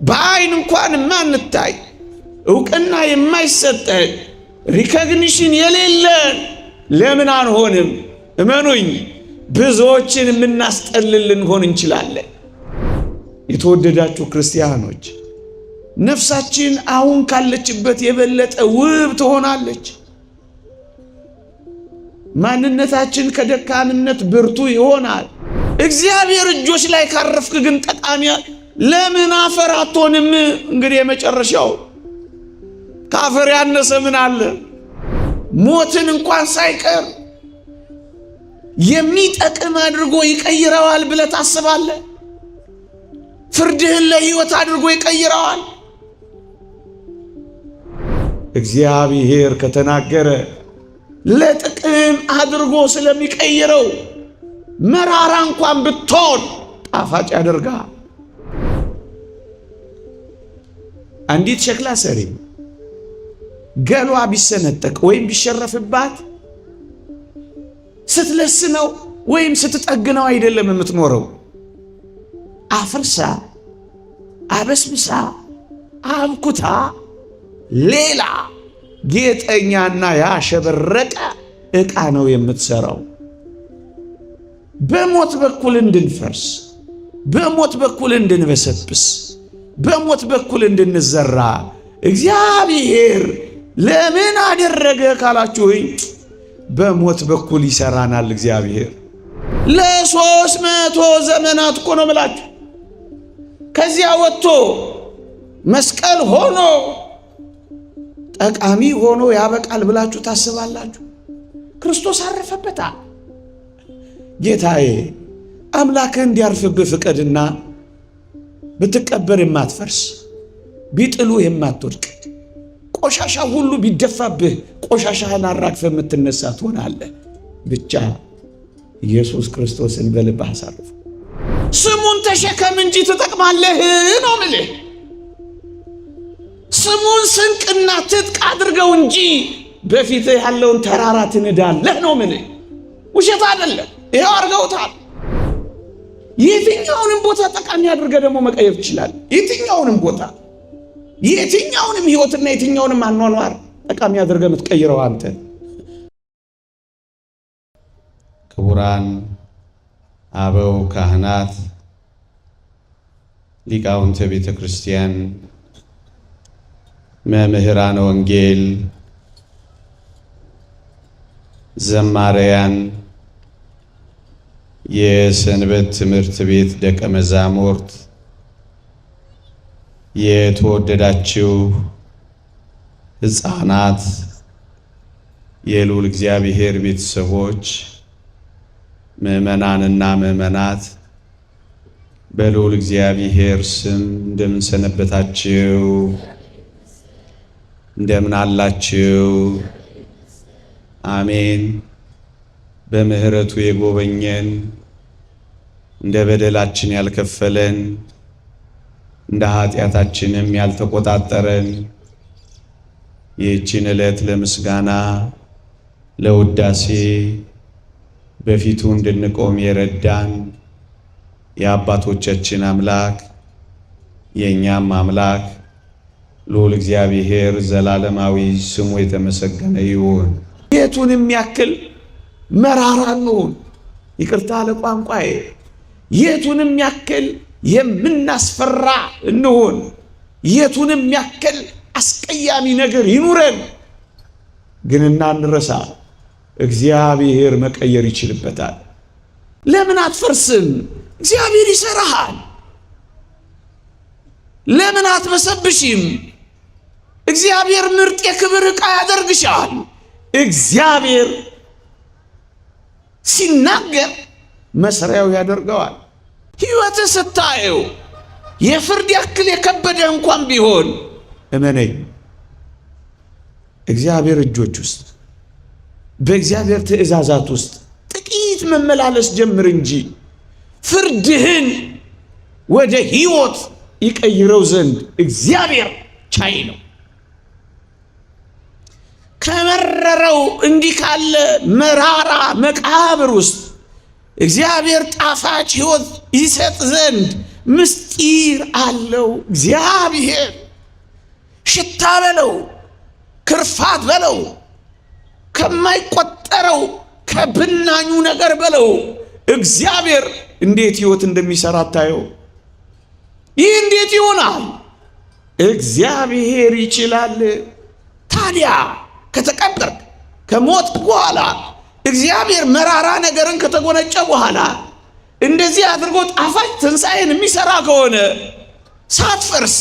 በአይን እንኳን የማንታይ፣ እውቅና የማይሰጠን፣ recognition የሌለን ለምን አንሆንም? እመኑኝ ብዙዎችን የምናስጠልል ልንሆን እንችላለን። የተወደዳችሁ ክርስቲያኖች፣ ነፍሳችን አሁን ካለችበት የበለጠ ውብ ትሆናለች። ማንነታችን ከደካምነት ብርቱ ይሆናል። እግዚአብሔር እጆች ላይ ካረፍክ ግን ጠቃሚ ለምን አፈር አትሆንም? እንግዲህ የመጨረሻው ከአፈር ያነሰ ምን አለ? ሞትን እንኳን ሳይቀር የሚጠቅም አድርጎ ይቀይረዋል ብለህ ታስባለህ? ፍርድህን ለሕይወት አድርጎ ይቀይረዋል። እግዚአብሔር ከተናገረ ለጥቅም አድርጎ ስለሚቀይረው መራራ እንኳን ብትሆን ጣፋጭ ያደርጋል። አንዲት ሸክላ ሰሪ ገሏ ቢሰነጠቅ ወይም ቢሸረፍባት ስትለስነው ወይም ስትጠግነው አይደለም የምትኖረው። አፍርሳ፣ አበስብሳ፣ አብኩታ ሌላ ጌጠኛና ያሸበረቀ ዕቃ ነው የምትሰራው። በሞት በኩል እንድንፈርስ፣ በሞት በኩል እንድንበሰብስ፣ በሞት በኩል እንድንዘራ እግዚአብሔር ለምን አደረገ ካላችሁኝ፣ በሞት በኩል ይሰራናል እግዚአብሔር። ለ300 ዘመናት እኮ ነው ምላችሁ። ከዚያ ወጥቶ መስቀል ሆኖ ጠቃሚ ሆኖ ያበቃል ብላችሁ ታስባላችሁ? ክርስቶስ አረፈበታ። ጌታዬ አምላክህ እንዲያርፍብህ ፍቀድና ብትቀበር የማትፈርስ፣ ቢጥሉ የማትወድቅ፣ ቆሻሻ ሁሉ ቢደፋብህ ቆሻሻህን አራግፈህ የምትነሳ ትሆናለህ። ብቻ ኢየሱስ ክርስቶስን በልብህ አሳርፍ። ስሙን ተሸከም እንጂ ትጠቅማለህ ነው ምልህ። ስሙን ስንቅና ትጥቅ አድርገው እንጂ በፊትህ ያለውን ተራራ ትንዳለህ ነው ምልህ። ውሸት አይደለም። ይኸው አድርገውታል። የትኛውንም ቦታ ጠቃሚ አድርገህ ደግሞ መቀየር ትችላለህ። የትኛውንም ቦታ፣ የትኛውንም ህይወትና የትኛውንም አኗኗር ጠቃሚ አድርገህ የምትቀይረው አንተ። ክቡራን አበው ካህናት፣ ሊቃውንተ ቤተ ክርስቲያን፣ መምህራነ ወንጌል፣ ዘማሪያን፣ የሰንበት ትምህርት ቤት ደቀ መዛሙርት፣ የተወደዳችሁ ሕፃናት፣ የልዑል እግዚአብሔር ቤተሰቦች፣ ምዕመናንና ምዕመናት፣ በልዑል እግዚአብሔር ስም እንደምን ሰነበታችሁ? እንደምን አላችሁ? አሜን። በምሕረቱ የጎበኘን፣ እንደ በደላችን ያልከፈለን፣ እንደ ኃጢአታችንም ያልተቆጣጠረን፣ ይህችን ዕለት ለምስጋና ለውዳሴ በፊቱ እንድንቆም የረዳን የአባቶቻችን አምላክ የእኛም አምላክ ልዑል እግዚአብሔር ዘላለማዊ ስሙ የተመሰገነ ይሁን። የቱንም ያክል መራራ እንሁን፣ ይቅርታ ለቋንቋዬ፣ የቱንም ያክል የምናስፈራ እንሁን፣ የቱንም ያክል አስቀያሚ ነገር ይኑረን፣ ግን እናንረሳ፣ እግዚአብሔር መቀየር ይችልበታል። ለምን አትፈርስም? እግዚአብሔር ይሰራሃል። ለምን አትበሰብሽም? እግዚአብሔር ምርጥ የክብር ዕቃ ያደርግሻል። እግዚአብሔር ሲናገር መስሪያው ያደርገዋል። ሕይወት ስታየው የፍርድ ያክል የከበደ እንኳን ቢሆን እመነኝ፣ እግዚአብሔር እጆች ውስጥ፣ በእግዚአብሔር ትእዛዛት ውስጥ ጥቂት መመላለስ ጀምር እንጂ ፍርድህን ወደ ሕይወት ይቀይረው ዘንድ እግዚአብሔር ቻይ ነው። ከመረረው እንዲህ ካለ መራራ መቃብር ውስጥ እግዚአብሔር ጣፋጭ ሕይወት ይሰጥ ዘንድ ምስጢር አለው እግዚአብሔር። ሽታ በለው ክርፋት በለው ከማይቆጠረው ከብናኙ ነገር በለው እግዚአብሔር እንዴት ሕይወት እንደሚሰራ ታየው። ይህ እንዴት ይሆናል? እግዚአብሔር ይችላል። ታዲያ ከተቀበርክ ከሞት በኋላ እግዚአብሔር መራራ ነገርን ከተጎነጨ በኋላ እንደዚህ አድርጎ ጣፋጭ ትንሣኤን የሚሰራ ከሆነ ሳትፈርስ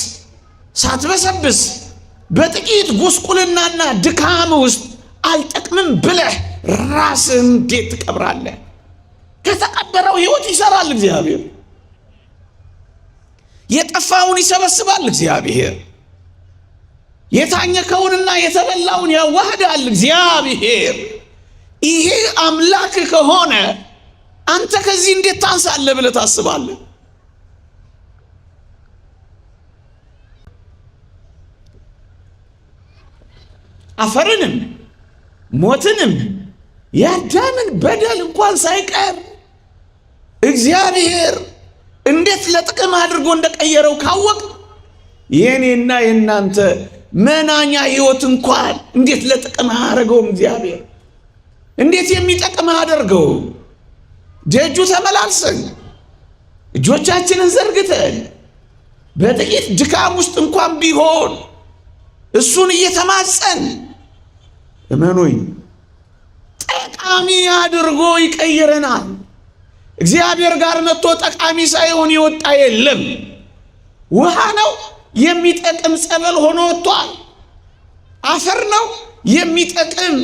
ሳትበሰብስ በጥቂት ጉስቁልናና ድካም ውስጥ አልጠቅምም ብለህ ራስህን እንዴት ትቀብራለህ? ከተቀበረው ሕይወት ይሰራል እግዚአብሔር። የጠፋውን ይሰበስባል እግዚአብሔር። የታኘከውንና የተበላውን ያዋህዳል እግዚአብሔር። ይሄ አምላክ ከሆነ አንተ ከዚህ እንዴት ታንሳለህ ብለህ ታስባለህ? አፈርንም ሞትንም የአዳምን በደል እንኳን ሳይቀር እግዚአብሔር እንዴት ለጥቅም አድርጎ እንደቀየረው ካወቅ የኔና የእናንተ መናኛ ሕይወት እንኳን እንዴት ለጥቅም አያደርገውም? እግዚአብሔር እንዴት የሚጠቅም አደርገው? ደጁ ተመላልሰን እጆቻችንን ዘርግተን በጥቂት ድካም ውስጥ እንኳን ቢሆን እሱን እየተማጸን እመኑኝ ጠቃሚ አድርጎ ይቀይረናል። እግዚአብሔር ጋር መጥቶ ጠቃሚ ሳይሆን ይወጣ የለም። ውሃ ነው የሚጠቅም ጸበል ሆኖ ወጥቷል። አፈር ነው የሚጠቅም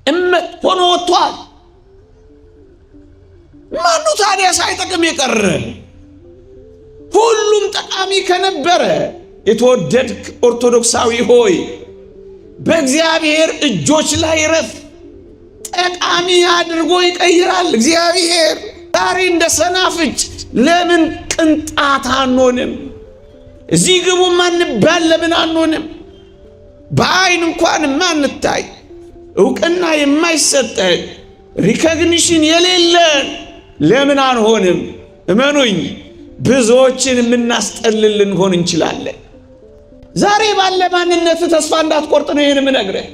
እመት ሆኖ ወጥቷል። ማኑ ታዲያ ሳይጠቅም የቀረ? ሁሉም ጠቃሚ ከነበረ የተወደድክ ኦርቶዶክሳዊ ሆይ በእግዚአብሔር እጆች ላይ ረፍ። ጠቃሚ አድርጎ ይቀይራል እግዚአብሔር። ዛሬ እንደ ሰናፍጭ ለምን ቅንጣት አንሆንም? እዚህ ግቡ ማንባል ለምን አንሆንም? በአይን እንኳን ማንታይ፣ እውቅና የማይሰጠን፣ recognition የሌለን ለምን አንሆንም? እመኑኝ ብዙዎችን የምናስጠልል ልንሆን እንችላለን። ዛሬ ባለ ማንነት ተስፋ እንዳትቆርጥ ነው ይህን የምነግርህ።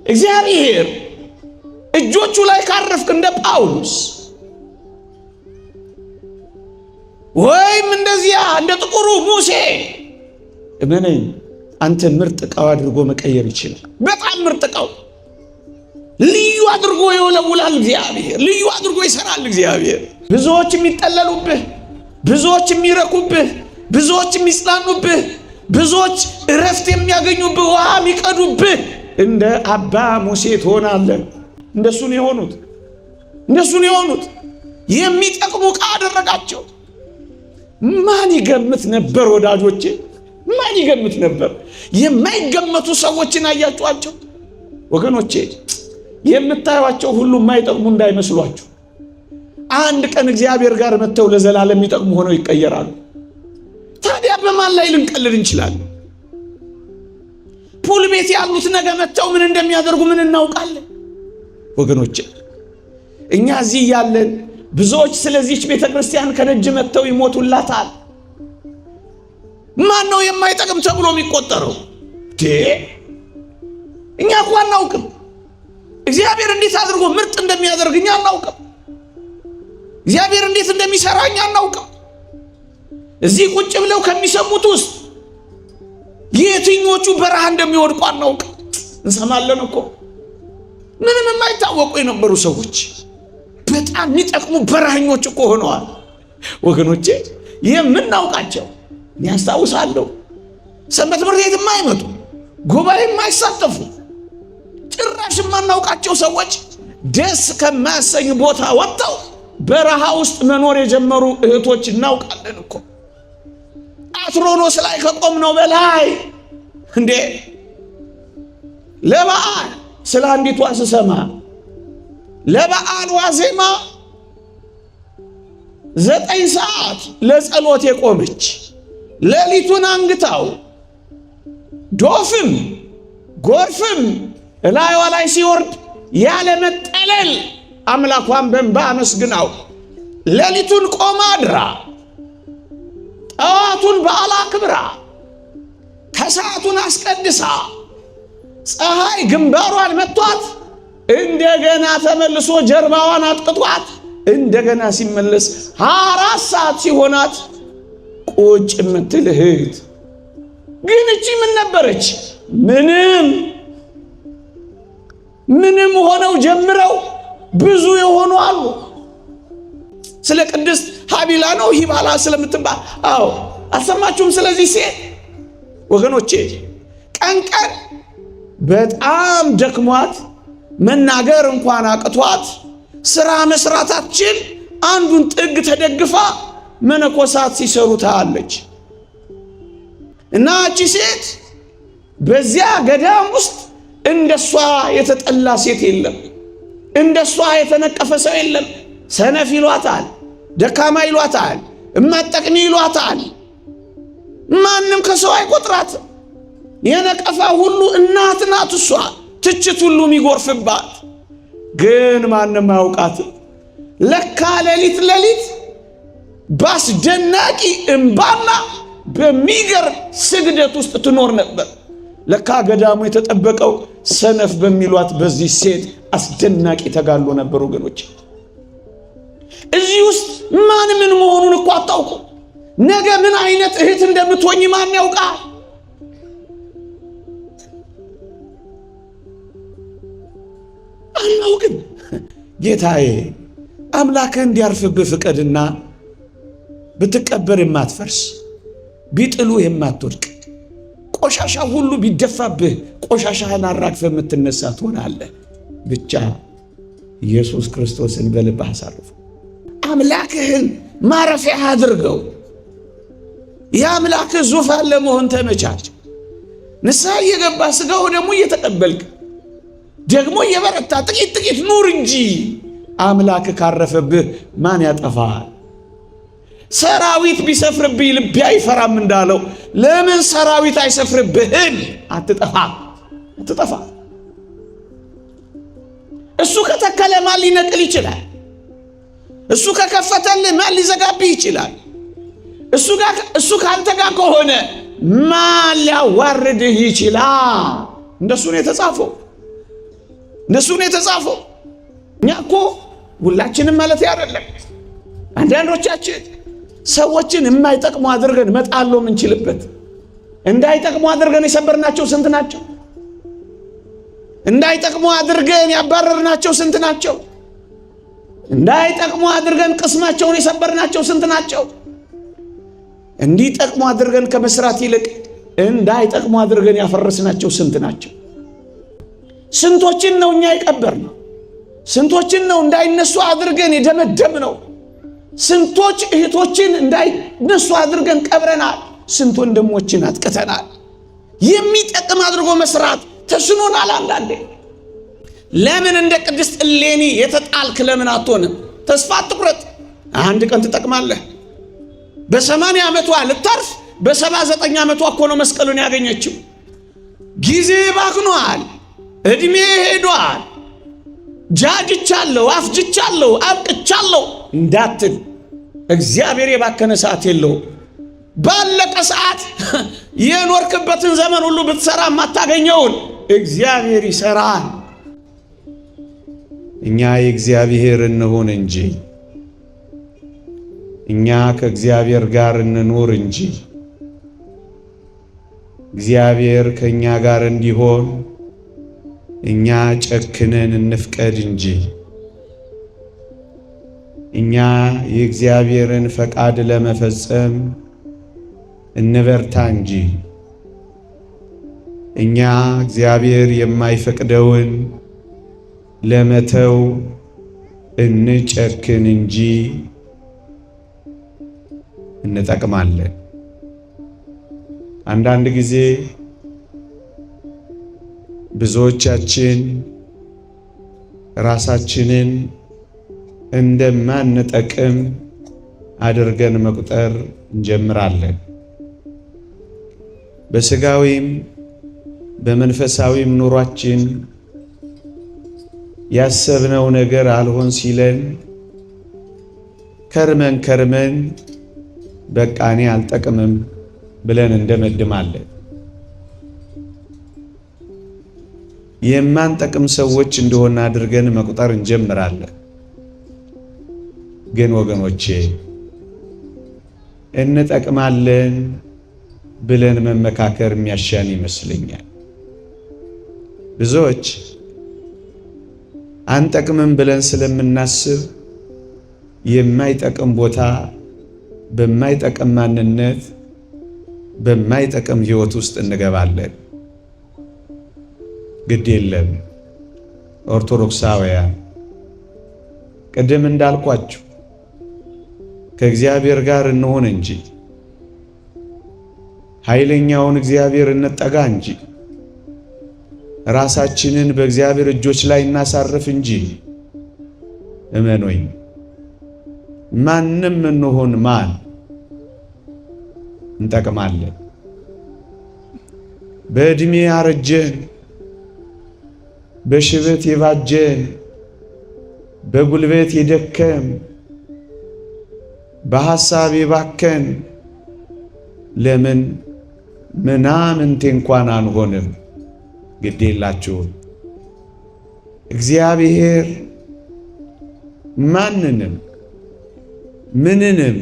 እግዚአብሔር እጆቹ ላይ ካረፍክ እንደ ጳውሎስ ወይም እንደዚያ እንደ ጥቁሩ ሙሴ እመነኝ፣ አንተ ምርጥ ዕቃው አድርጎ መቀየር ይችላል። በጣም ምርጥ ዕቃው ልዩ አድርጎ ይወለውላል እግዚአብሔር። ልዩ አድርጎ ይሰራል እግዚአብሔር። ብዙዎች የሚጠለሉብህ፣ ብዙዎች የሚረኩብህ፣ ብዙዎች የሚጽናኑብህ፣ ብዙዎች እረፍት የሚያገኙብህ፣ ውሃ የሚቀዱብህ እንደ አባ ሙሴ ትሆናለህ። እንደሱ ነው የሆኑት። እንደሱ ነው የሆኑት። የሚጠቅሙ ዕቃ አደረጋቸው። ማን ይገምት ነበር ወዳጆቼ? ማን ይገምት ነበር? የማይገመቱ ሰዎችን አያችኋቸው ወገኖቼ? የምታዩቸው ሁሉ የማይጠቅሙ እንዳይመስሏችሁ። አንድ ቀን እግዚአብሔር ጋር መጥተው ለዘላለም የሚጠቅሙ ሆነው ይቀየራሉ። ታዲያ በማን ላይ ልንቀልድ እንችላለን? ፑል ቤት ያሉት ነገ መጥተው ምን እንደሚያደርጉ ምን እናውቃለን? ወገኖቼ እኛ እዚህ ያለን ብዙዎች ስለዚች ቤተ ክርስቲያን ከደጅ መጥተው ይሞቱላታል። ማን ነው የማይጠቅም ተብሎ የሚቆጠረው? እኛ እኮ አናውቅም። እግዚአብሔር እንዴት አድርጎ ምርጥ እንደሚያደርግ እኛ አናውቅም። እግዚአብሔር እንዴት እንደሚሰራ እኛ አናውቅም። እዚህ ቁጭ ብለው ከሚሰሙት ውስጥ የትኞቹ በረሃ እንደሚወድቁ አናውቅም። እንሰማለን እኮ ምንም የማይታወቁ የነበሩ ሰዎች በጣም የሚጠቅሙ በረሃኞች እኮ ሆነዋል ወገኖቼ። የምናውቃቸው እኔ አስታውሳለሁ፣ ሰንበት ትምህርት ቤት የማይመጡ ጉባኤ የማይሳተፉ ጭራሽ የማናውቃቸው ሰዎች ደስ ከማያሰኝ ቦታ ወጥተው በረሃ ውስጥ መኖር የጀመሩ እህቶች እናውቃለን እኮ። አትሮኖስ ላይ ከቆምነው በላይ እንዴ! ለበዓል ስለ አንዲቷ ስሰማ ለበዓል ዋዜማ 9 ሰዓት ለጸሎት የቆመች ሌሊቱን አንግታው ዶፍም ጎርፍም እላይዋ ላይ ሲወርድ ያለመጠለል አምላኳን በእንባ አመስግናው ሌሊቱን ቆማ አድራ ጠዋቱን በዓል አክብራ ከሰዓቱን አስቀድሳ ፀሐይ ግንባሯን መቷት እንደገና ተመልሶ ጀርባዋን አጥቅቷት እንደገና ሲመለስ 4 ሰዓት ሲሆናት ቁጭ የምትል እህት ግን እቺ ምን ነበረች? ምንም ምንም ሆነው ጀምረው ብዙ የሆኑ አሉ። ስለ ቅድስት ሀቢላ ነው ሂባላ ስለምትባል አዎ፣ አልሰማችሁም? ስለዚህ ሴት ወገኖቼ ቀን ቀን በጣም ደክሟት መናገር እንኳን አቅቷት ስራ መስራት አትችል። አንዱን ጥግ ተደግፋ መነኮሳት ሲሰሩ ታያለች። እና እቺ ሴት በዚያ ገዳም ውስጥ እንደሷ የተጠላ ሴት የለም። እንደሷ የተነቀፈ ሰው የለም። ሰነፍ ይሏታል፣ ደካማ ይሏታል፣ እማጠቅሚ ይሏታል። ማንም ከሰው አይቆጥራትም። የነቀፋ ሁሉ እናት ናት እሷ፣ ትችት ሁሉ የሚጎርፍባት ግን ማንም አያውቃትም። ለካ ሌሊት ሌሊት በአስደናቂ እምባና በሚገርም ስግደት ውስጥ ትኖር ነበር። ለካ ገዳሙ የተጠበቀው ሰነፍ በሚሏት በዚህ ሴት አስደናቂ ተጋድሎ ነበር። ወገኖች እዚህ ውስጥ ማን ምን መሆኑን እኮ አታውቁ። ነገ ምን አይነት እህት እንደምትሆኝ ማን ያውቃል? አናውቅም። ጌታዬ አምላክህ እንዲያርፍብህ ፍቀድና ብትቀበር የማትፈርስ ቢጥሉ የማትወድቅ ቆሻሻ ሁሉ ቢደፋብህ ቆሻሻህን አራግፈህ የምትነሳ ትሆናለህ። ብቻ ኢየሱስ ክርስቶስን በልብህ አሳርፉ። አምላክህን ማረፊያ አድርገው። የአምላክህ ዙፋን ለመሆን ተመቻች። ንስሐ እየገባ ስጋው ደግሞ እየተቀበልክ ደግሞ እየበረታ ጥቂት ጥቂት ኑር እንጂ አምላክህ ካረፈብህ ማን ያጠፋል? ሰራዊት ቢሰፍርብህ ልቤ አይፈራም እንዳለው ለምን ሰራዊት አይሰፍርብህም? አትጠፋ አትጠፋ። እሱ ከተከለ ማን ሊነቅል ይችላል? እሱ ከከፈተልህ ማን ሊዘጋብህ ይችላል? እሱ ከአንተ ጋር ከሆነ ማን ሊያዋርድህ ይችላል? እንደሱ ነው የተጻፈው። እንደሱ ነው የተጻፈው። እኛ እኮ ሁላችንም ማለት አይደለም። አንዳንዶቻችን ሰዎችን የማይጠቅሙ አድርገን መጣሎ የምንችልበት እንዳይጠቅሙ አድርገን የሰበርናቸው ስንት ናቸው? እንዳይጠቅሙ አድርገን ያባረርናቸው ስንት ናቸው? እንዳይጠቅሙ አድርገን ቅስማቸውን የሰበርናቸው ስንት ናቸው? እንዲጠቅሙ አድርገን ከመስራት ይልቅ እንዳይጠቅሙ አድርገን ያፈረስናቸው ስንት ናቸው? ስንቶችን ነው እኛ የቀበርነው? ስንቶችን ነው እንዳይነሱ አድርገን የደመደምነው? ስንቶች እህቶችን እንዳይነሱ አድርገን ቀብረናል። ስንት ወንድሞችን አጥቅተናል። የሚጠቅም አድርጎ መስራት ተስኖናል። አንዳንዴ ለምን እንደ ቅድስት እሌኒ የተጣልክ ለምን አትሆንም? ተስፋ አትቁረጥ። አንድ ቀን ትጠቅማለህ። በ80 ዓመቷ ልታርፍ በ79 ዓመቷ እኮ ነው መስቀሉን ያገኘችው። ጊዜ ባክኗል። እድሜ ሄዷል። ጃጅቻለሁ፣ አፍጅቻለሁ፣ አብቅቻለሁ እንዳትል እግዚአብሔር የባከነ ሰዓት የለውም። ባለቀ ሰዓት የኖርክበትን ዘመን ሁሉ ብትሰራ የማታገኘውን እግዚአብሔር ይሰራል። እኛ የእግዚአብሔር እንሁን እንጂ እኛ ከእግዚአብሔር ጋር እንኑር እንጂ እግዚአብሔር ከእኛ ጋር እንዲሆን እኛ ጨክነን እንፍቀድ እንጂ እኛ የእግዚአብሔርን ፈቃድ ለመፈጸም እንበርታ እንጂ እኛ እግዚአብሔር የማይፈቅደውን ለመተው እንጨክን እንጂ እንጠቅማለን። አንዳንድ ጊዜ ብዙዎቻችን ራሳችንን እንደማንጠቅም አድርገን መቁጠር እንጀምራለን። በስጋዊም በመንፈሳዊም ኑሯችን ያሰብነው ነገር አልሆን ሲለን ከርመን ከርመን በቃ እኔ አልጠቅምም ብለን እንደመድማለን። የማንጠቅም ሰዎች እንደሆነ አድርገን መቁጠር እንጀምራለን። ግን ወገኖቼ እንጠቅማለን ብለን መመካከር የሚያሻን ይመስለኛል። ብዙዎች አንጠቅምም ብለን ስለምናስብ የማይጠቅም ቦታ በማይጠቅም ማንነት በማይጠቅም ሕይወት ውስጥ እንገባለን። ግድ የለም ኦርቶዶክሳውያን፣ ቅድም እንዳልኳችሁ ከእግዚአብሔር ጋር እንሆን እንጂ ኃይለኛውን እግዚአብሔር እንጠጋ እንጂ ራሳችንን በእግዚአብሔር እጆች ላይ እናሳርፍ እንጂ እመኖኝ ማንም እንሆን ማን እንጠቅማለን። በዕድሜ ያረጀን፣ በሽበት የባጀን፣ በጉልበት የደከም፣ በሐሳብ የባከን ለምን ምናምንቴ እንኳን አንሆንም? ግድ የላችሁም። እግዚአብሔር ማንንም ምንንም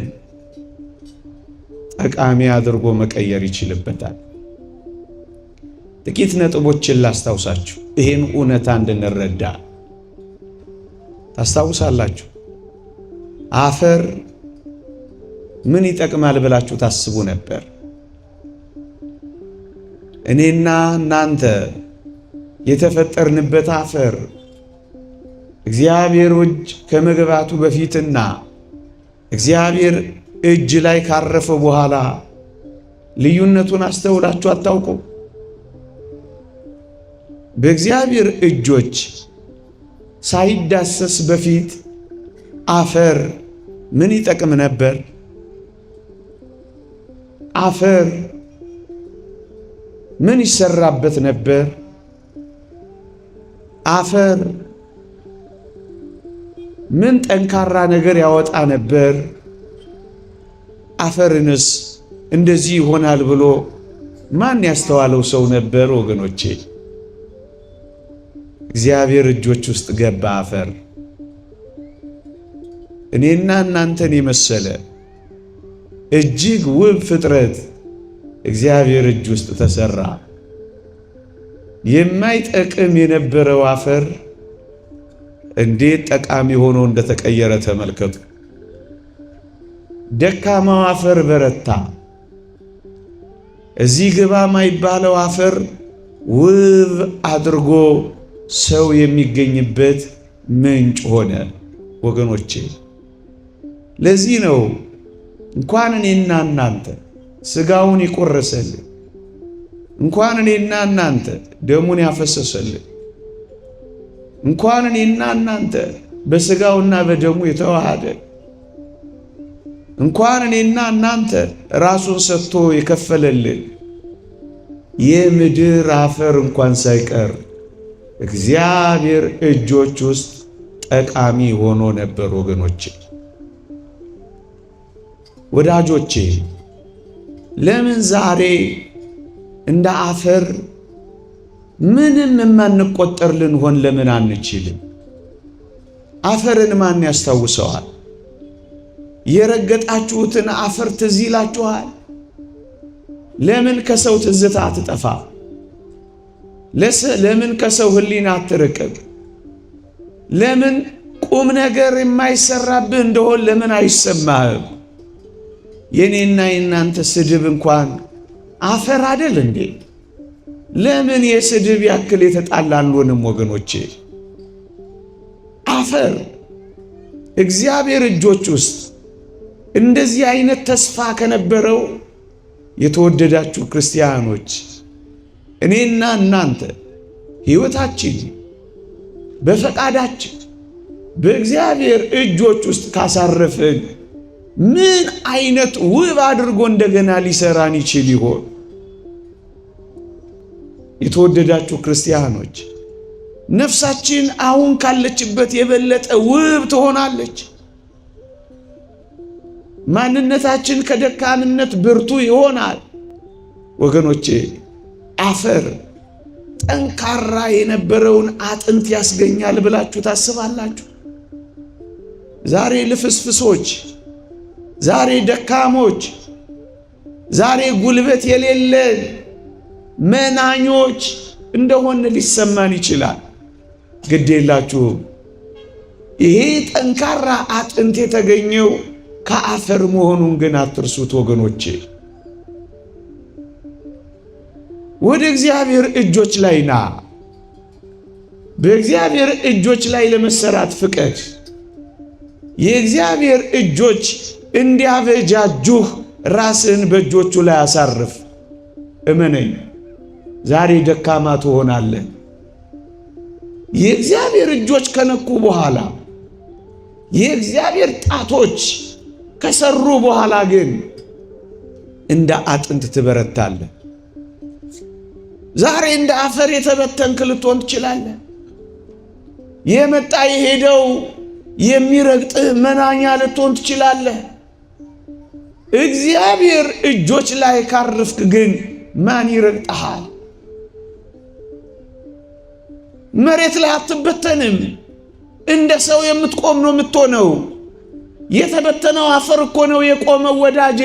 ጠቃሚ አድርጎ መቀየር ይችልበታል። ጥቂት ነጥቦችን ላስታውሳችሁ ይህን እውነታ እንድንረዳ። ታስታውሳላችሁ፣ አፈር ምን ይጠቅማል ብላችሁ ታስቡ ነበር? እኔና እናንተ የተፈጠርንበት አፈር እግዚአብሔር እጅ ከመግባቱ በፊትና እግዚአብሔር እጅ ላይ ካረፈ በኋላ ልዩነቱን አስተውላችሁ አታውቁ? በእግዚአብሔር እጆች ሳይዳሰስ በፊት አፈር ምን ይጠቅም ነበር? አፈር ምን ይሰራበት ነበር? አፈር ምን ጠንካራ ነገር ያወጣ ነበር? አፈርንስ እንደዚህ ይሆናል ብሎ ማን ያስተዋለው ሰው ነበር? ወገኖቼ እግዚአብሔር እጆች ውስጥ ገባ አፈር። እኔና እናንተን የመሰለ እጅግ ውብ ፍጥረት እግዚአብሔር እጅ ውስጥ ተሰራ። የማይጠቅም የነበረው አፈር እንዴት ጠቃሚ ሆኖ እንደተቀየረ ተመልከቱ። ደካማው አፈር በረታ። እዚህ ግባ ማይባለው አፈር ውብ አድርጎ ሰው የሚገኝበት ምንጭ ሆነ። ወገኖቼ ለዚህ ነው እንኳን እኔና እናንተ ስጋውን የቆረሰልን እንኳን እኔና እናንተ ደሙን ያፈሰሰልን እንኳን እኔና እናንተ በስጋውና በደሙ የተዋሃደ እንኳን እኔና እናንተ ራሱን ሰጥቶ የከፈለልን የምድር አፈር እንኳን ሳይቀር እግዚአብሔር እጆች ውስጥ ጠቃሚ ሆኖ ነበር። ወገኖቼ፣ ወዳጆቼ ለምን ዛሬ እንደ አፈር ምንም የማንቆጠር ልንሆን ለምን አንችልም? አፈርን ማን ያስታውሰዋል? የረገጣችሁትን አፈር ትዝ ይላችኋል? ለምን ከሰው ትዝታ አትጠፋ? ለምን ከሰው ሕሊና አትርቅም? ለምን ቁም ነገር የማይሰራብህ እንደሆን ለምን አይሰማህም? የኔና የናንተ ስድብ እንኳን አፈር አደል እንዴ? ለምን የስድብ ያክል የተጣላ አንሆንም ወገኖቼ? አፈር እግዚአብሔር እጆች ውስጥ እንደዚህ አይነት ተስፋ ከነበረው የተወደዳችሁ ክርስቲያኖች እኔና እናንተ ሕይወታችን በፈቃዳችን በእግዚአብሔር እጆች ውስጥ ካሳረፍን ምን አይነት ውብ አድርጎ እንደገና ሊሰራን ይችል ይሆን? የተወደዳችሁ ክርስቲያኖች ነፍሳችን አሁን ካለችበት የበለጠ ውብ ትሆናለች። ማንነታችን ከደካምነት ብርቱ ይሆናል። ወገኖቼ አፈር ጠንካራ የነበረውን አጥንት ያስገኛል ብላችሁ ታስባላችሁ? ዛሬ ልፍስፍሶች፣ ዛሬ ደካሞች፣ ዛሬ ጉልበት የሌለን መናኞች እንደሆን ሊሰማን ይችላል። ግድ የላችሁም። ይሄ ጠንካራ አጥንት የተገኘው ከአፈር መሆኑን ግን አትርሱት ወገኖቼ። ወደ እግዚአብሔር እጆች ላይ ና። በእግዚአብሔር እጆች ላይ ለመሰራት ፍቀድ። የእግዚአብሔር እጆች እንዲያበጃጁህ ራስህን በእጆቹ ላይ አሳርፍ። እመነኝ፣ ዛሬ ደካማ ትሆናለህ። የእግዚአብሔር እጆች ከነኩ በኋላ የእግዚአብሔር ጣቶች ከሰሩ በኋላ ግን እንደ አጥንት ትበረታለህ። ዛሬ እንደ አፈር የተበተንክ ልትሆን ትችላለህ። የመጣ የሄደው የሚረግጥህ መናኛ ልትሆን ትችላለህ። እግዚአብሔር እጆች ላይ ካረፍክ ግን ማን ይረግጥሃል? መሬት ላይ አትበተንም። እንደ ሰው የምትቆም ነው የምትሆነው። የተበተነው አፈር እኮ ነው የቆመው ወዳጄ።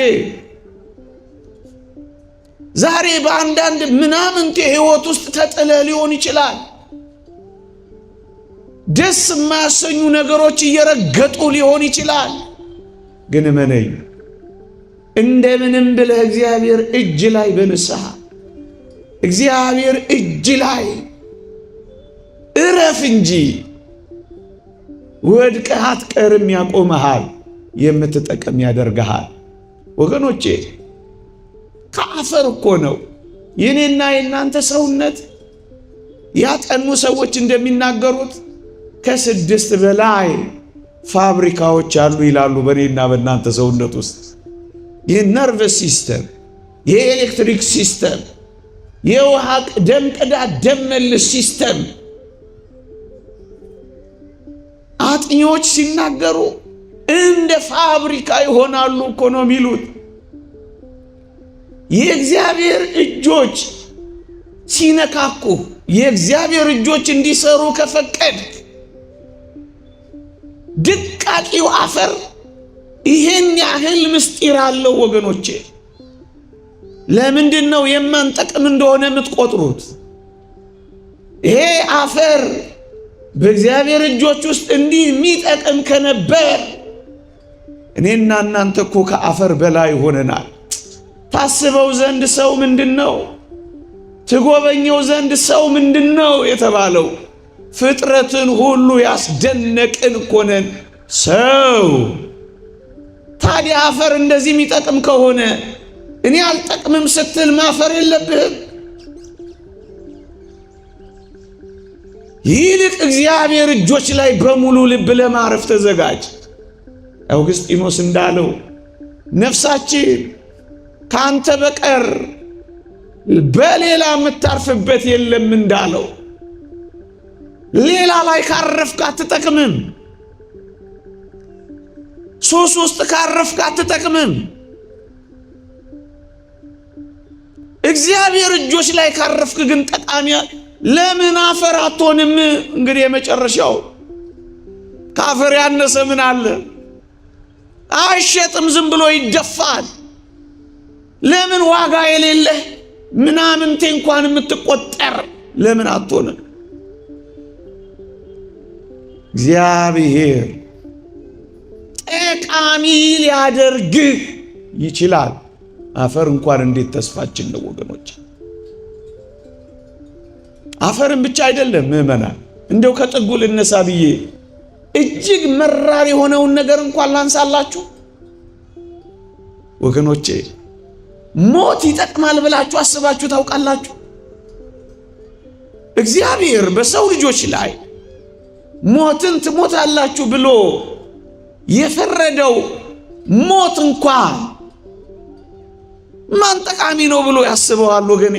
ዛሬ በአንዳንድ ምናምንቴ ሕይወት ውስጥ ተጥለ ሊሆን ይችላል። ደስ የማያሰኙ ነገሮች እየረገጡ ሊሆን ይችላል። ግን እመነኝ እንደምንም ብለህ እግዚአብሔር እጅ ላይ በንስሐ እግዚአብሔር እጅ ላይ እረፍ እንጂ ወድቀህ አትቀርም። ያቆመሃል፣ የምትጠቅም ያደርግሃል። ወገኖቼ ከአፈር እኮ ነው የኔና የእናንተ ሰውነት። ያጠኑ ሰዎች እንደሚናገሩት ከስድስት በላይ ፋብሪካዎች አሉ ይላሉ። በእኔና በእናንተ ሰውነት ውስጥ የ nervous system፣ የኤሌክትሪክ system፣ የውሃ ደም ቅዳ ደም መልስ system አጥኚዎች ሲናገሩ እንደ ፋብሪካ ይሆናሉ እኮ ነው የሚሉት። የእግዚአብሔር እጆች ሲነካኩ የእግዚአብሔር እጆች እንዲሰሩ ከፈቀድ ድቃቂው አፈር ይሄን ያህል ምስጢር አለው ወገኖቼ። ለምንድን ነው የማንጠቅም እንደሆነ የምትቆጥሩት? ይሄ አፈር በእግዚአብሔር እጆች ውስጥ እንዲህ የሚጠቅም ከነበር እኔና እናንተ እኮ ከአፈር በላይ ሆነናል። ታስበው ዘንድ ሰው ምንድን ነው? ትጎበኘው ዘንድ ሰው ምንድን ነው የተባለው? ፍጥረትን ሁሉ ያስደነቅን እኮ ነን ሰው። ታዲያ አፈር እንደዚህ የሚጠቅም ከሆነ እኔ አልጠቅምም ስትል ማፈር የለብህም። ይልቅ እግዚአብሔር እጆች ላይ በሙሉ ልብ ለማረፍ ተዘጋጅ። አውግስጢኖስ እንዳለው ነፍሳችን ከአንተ በቀር በሌላ የምታርፍበት የለም እንዳለው ሌላ ላይ ካረፍክ አትጠቅምም። ሱስ ውስጥ ካረፍክ አትጠቅምም። እግዚአብሔር እጆች ላይ ካረፍክ ግን ጠቃሚ። ለምን አፈር አትሆንም? እንግዲህ የመጨረሻው ከአፈር ያነሰ ምን አለ? አይሸጥም፣ ዝም ብሎ ይደፋል። ለምን ዋጋ የሌለህ ምናምንቴ እንኳን የምትቆጠር ለምን አትሆንም? እግዚአብሔር ጠቃሚ ሊያደርግህ ይችላል። አፈር እንኳን እንዴት ተስፋችን ነው ወገኖች። አፈርን ብቻ አይደለም ምዕመናን፣ እንደው ከጥጉ ልነሳ ብዬ እጅግ መራር የሆነውን ነገር እንኳን ላንሳላችሁ ወገኖቼ። ሞት ይጠቅማል ብላችሁ አስባችሁ ታውቃላችሁ? እግዚአብሔር በሰው ልጆች ላይ ሞትን ትሞታላችሁ ብሎ የፈረደው ሞት እንኳን ማን ጠቃሚ ነው ብሎ ያስበዋል? ወገኔ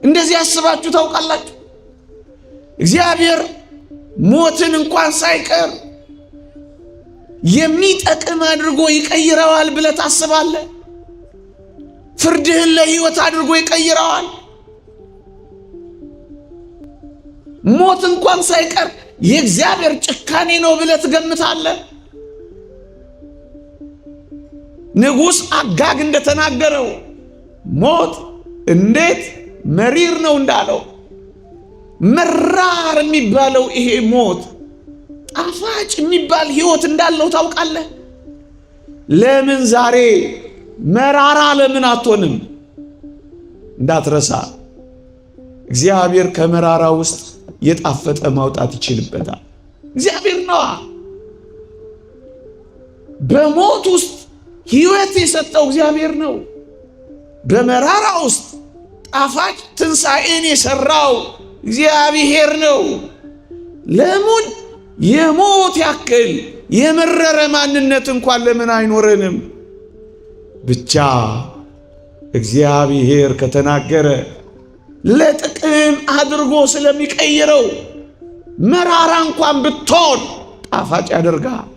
እንደዚህ ያስባችሁ ታውቃላችሁ? እግዚአብሔር ሞትን እንኳን ሳይቀር የሚጠቅም አድርጎ ይቀይረዋል ብለህ ታስባለህ? ፍርድህን ለሕይወት አድርጎ ይቀይረዋል። ሞት እንኳን ሳይቀር የእግዚአብሔር ጭካኔ ነው ብለህ ትገምታለህ? ንጉሥ አጋግ እንደተናገረው ሞት እንዴት መሪር ነው እንዳለው መራር የሚባለው ይሄ ሞት ጣፋጭ የሚባል ሕይወት እንዳለው ታውቃለህ? ለምን ዛሬ መራራ ለምን አትሆንም? እንዳትረሳ እግዚአብሔር ከመራራ ውስጥ የጣፈጠ ማውጣት ይችልበታል። እግዚአብሔር ነዋ። በሞት ውስጥ ሕይወት የሰጠው እግዚአብሔር ነው። በመራራ ውስጥ ጣፋጭ ትንሣኤን የሠራው እግዚአብሔር ነው። ለምን የሞት ያክል የመረረ ማንነት እንኳን ለምን አይኖረንም? ብቻ እግዚአብሔር ከተናገረ ለጥቅም አድርጎ ስለሚቀይረው መራራ እንኳን ብትሆን ጣፋጭ ያደርጋል።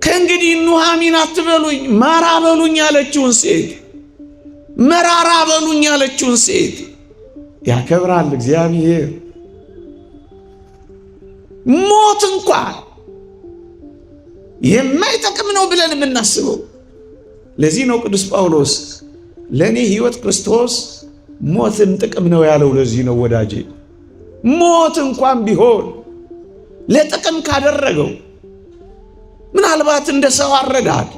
ከእንግዲህ ኑኃሚን አትበሉኝ ማራ በሉኝ ያለችውን ሴት መራራ በሉኝ ያለችውን ሴት ያከብራል እግዚአብሔር። ሞት እንኳን የማይጠቅም ነው ብለን የምናስበው ለዚህ ነው ቅዱስ ጳውሎስ ለእኔ ሕይወት ክርስቶስ ሞትም ጥቅም ነው ያለው። ለዚህ ነው ወዳጄ፣ ሞት እንኳን ቢሆን ለጥቅም ካደረገው ምናልባት እንደ ሰው አረዳድ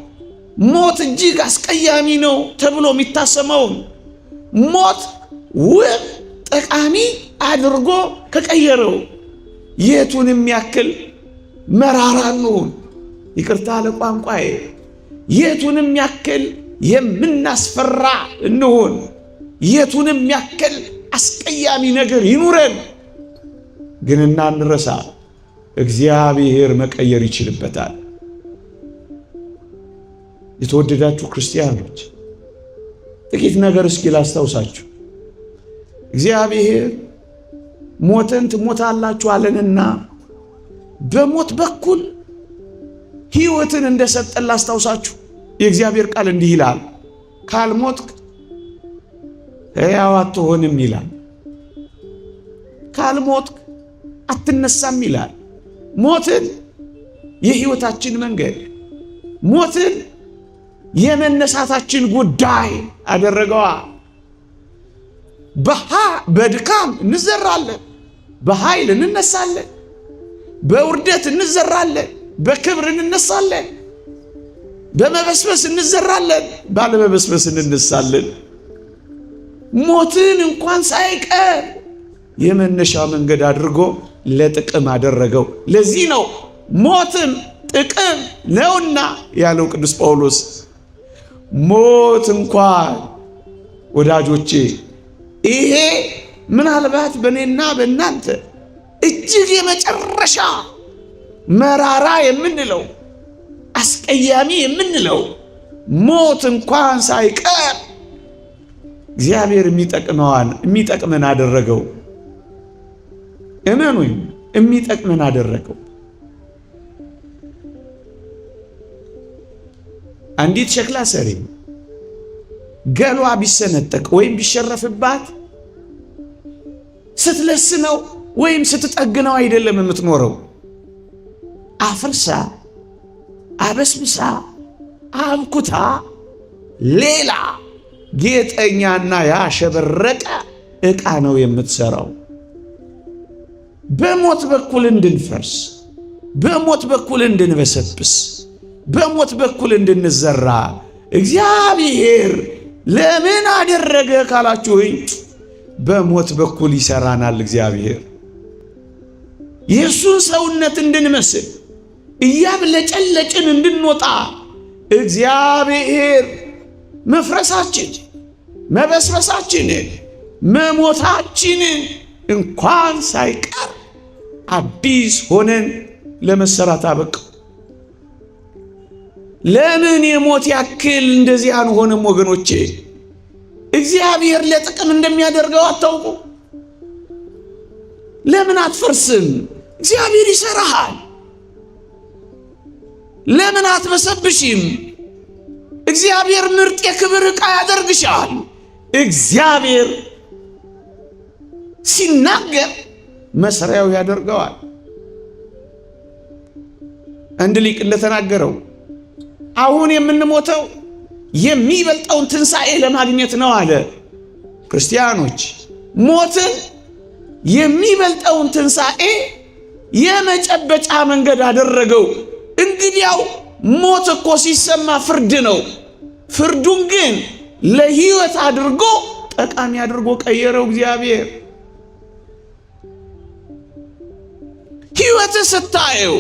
ሞት እጅግ አስቀያሚ ነው ተብሎ የሚታሰመውን ሞት ውብ ጠቃሚ አድርጎ ከቀየረው የቱንም ያክል መራራ እንሁን፣ ይቅርታ ለቋንቋዬ፣ የቱንም ያክል የምናስፈራ እንሁን፣ የቱንም ያክል አስቀያሚ ነገር ይኑረን፣ ግን እናንረሳ፣ እግዚአብሔር መቀየር ይችልበታል። የተወደዳችሁ ክርስቲያኖች ጥቂት ነገር እስኪ ላስታውሳችሁ። እግዚአብሔር ሞትን ትሞታላችሁ አለንና በሞት በኩል ሕይወትን እንደሰጠን ላስታውሳችሁ። የእግዚአብሔር ቃል እንዲህ ይላል፣ ካልሞትክ ሕያው አትሆንም ይላል። ካልሞትክ አትነሳም ይላል። ሞትን የሕይወታችን መንገድ፣ ሞትን የመነሳታችን ጉዳይ አደረገዋ። በድካም እንዘራለን፣ በኃይል እንነሳለን። በውርደት እንዘራለን፣ በክብር እንነሳለን። በመበስበስ እንዘራለን፣ ባለመበስበስ እንነሳለን። ሞትን እንኳን ሳይቀር የመነሻ መንገድ አድርጎ ለጥቅም አደረገው። ለዚህ ነው ሞትም ጥቅም ነውና ያለው ቅዱስ ጳውሎስ። ሞት እንኳን ወዳጆቼ ይሄ ምናልባት በእኔና በእናንተ እጅግ የመጨረሻ መራራ የምንለው አስቀያሚ የምንለው ሞት እንኳን ሳይቀር እግዚአብሔር የሚጠቅመን አደረገው። እመኑኝ፣ የሚጠቅመን አደረገው። አንዲት ሸክላ ሰሪ ገሏ ቢሰነጠቅ ወይም ቢሸረፍባት ስትለስነው ወይም ስትጠግነው አይደለም የምትኖረው። አፍርሳ አበስብሳ አብኩታ ሌላ ጌጠኛና ያሸበረቀ ዕቃ ነው የምትሰራው። በሞት በኩል እንድንፈርስ፣ በሞት በኩል እንድንበሰብስ፣ በሞት በኩል እንድንዘራ እግዚአብሔር ለምን አደረገ ካላችሁኝ፣ በሞት በኩል ይሰራናል እግዚአብሔር የእሱን ሰውነት እንድንመስል እያብለጨለጭን እንድንወጣ እግዚአብሔር መፍረሳችን መበስበሳችንን መሞታችንን እንኳን ሳይቀር አዲስ ሆነን ለመሰራት አበቃ። ለምን የሞት ያክል እንደዚህ አንሆንም ወገኖቼ? እግዚአብሔር ለጥቅም እንደሚያደርገው አታውቁ? ለምን አትፈርስም? እግዚአብሔር ይሰራሃል። ለምን አትበሰብሽም? እግዚአብሔር ምርጥ የክብር ዕቃ ያደርግሻል። እግዚአብሔር ሲናገር መስሪያው ያደርገዋል። አንድ ሊቅ እንደተናገረው አሁን የምንሞተው የሚበልጠውን ትንሣኤ ለማግኘት ነው አለ። ክርስቲያኖች ሞትን የሚበልጠውን ትንሣኤ የመጨበጫ መንገድ አደረገው። እንግዲያው ሞት እኮ ሲሰማ ፍርድ ነው። ፍርዱን ግን ለሕይወት አድርጎ ጠቃሚ አድርጎ ቀየረው እግዚአብሔር። ሕይወት ስታየው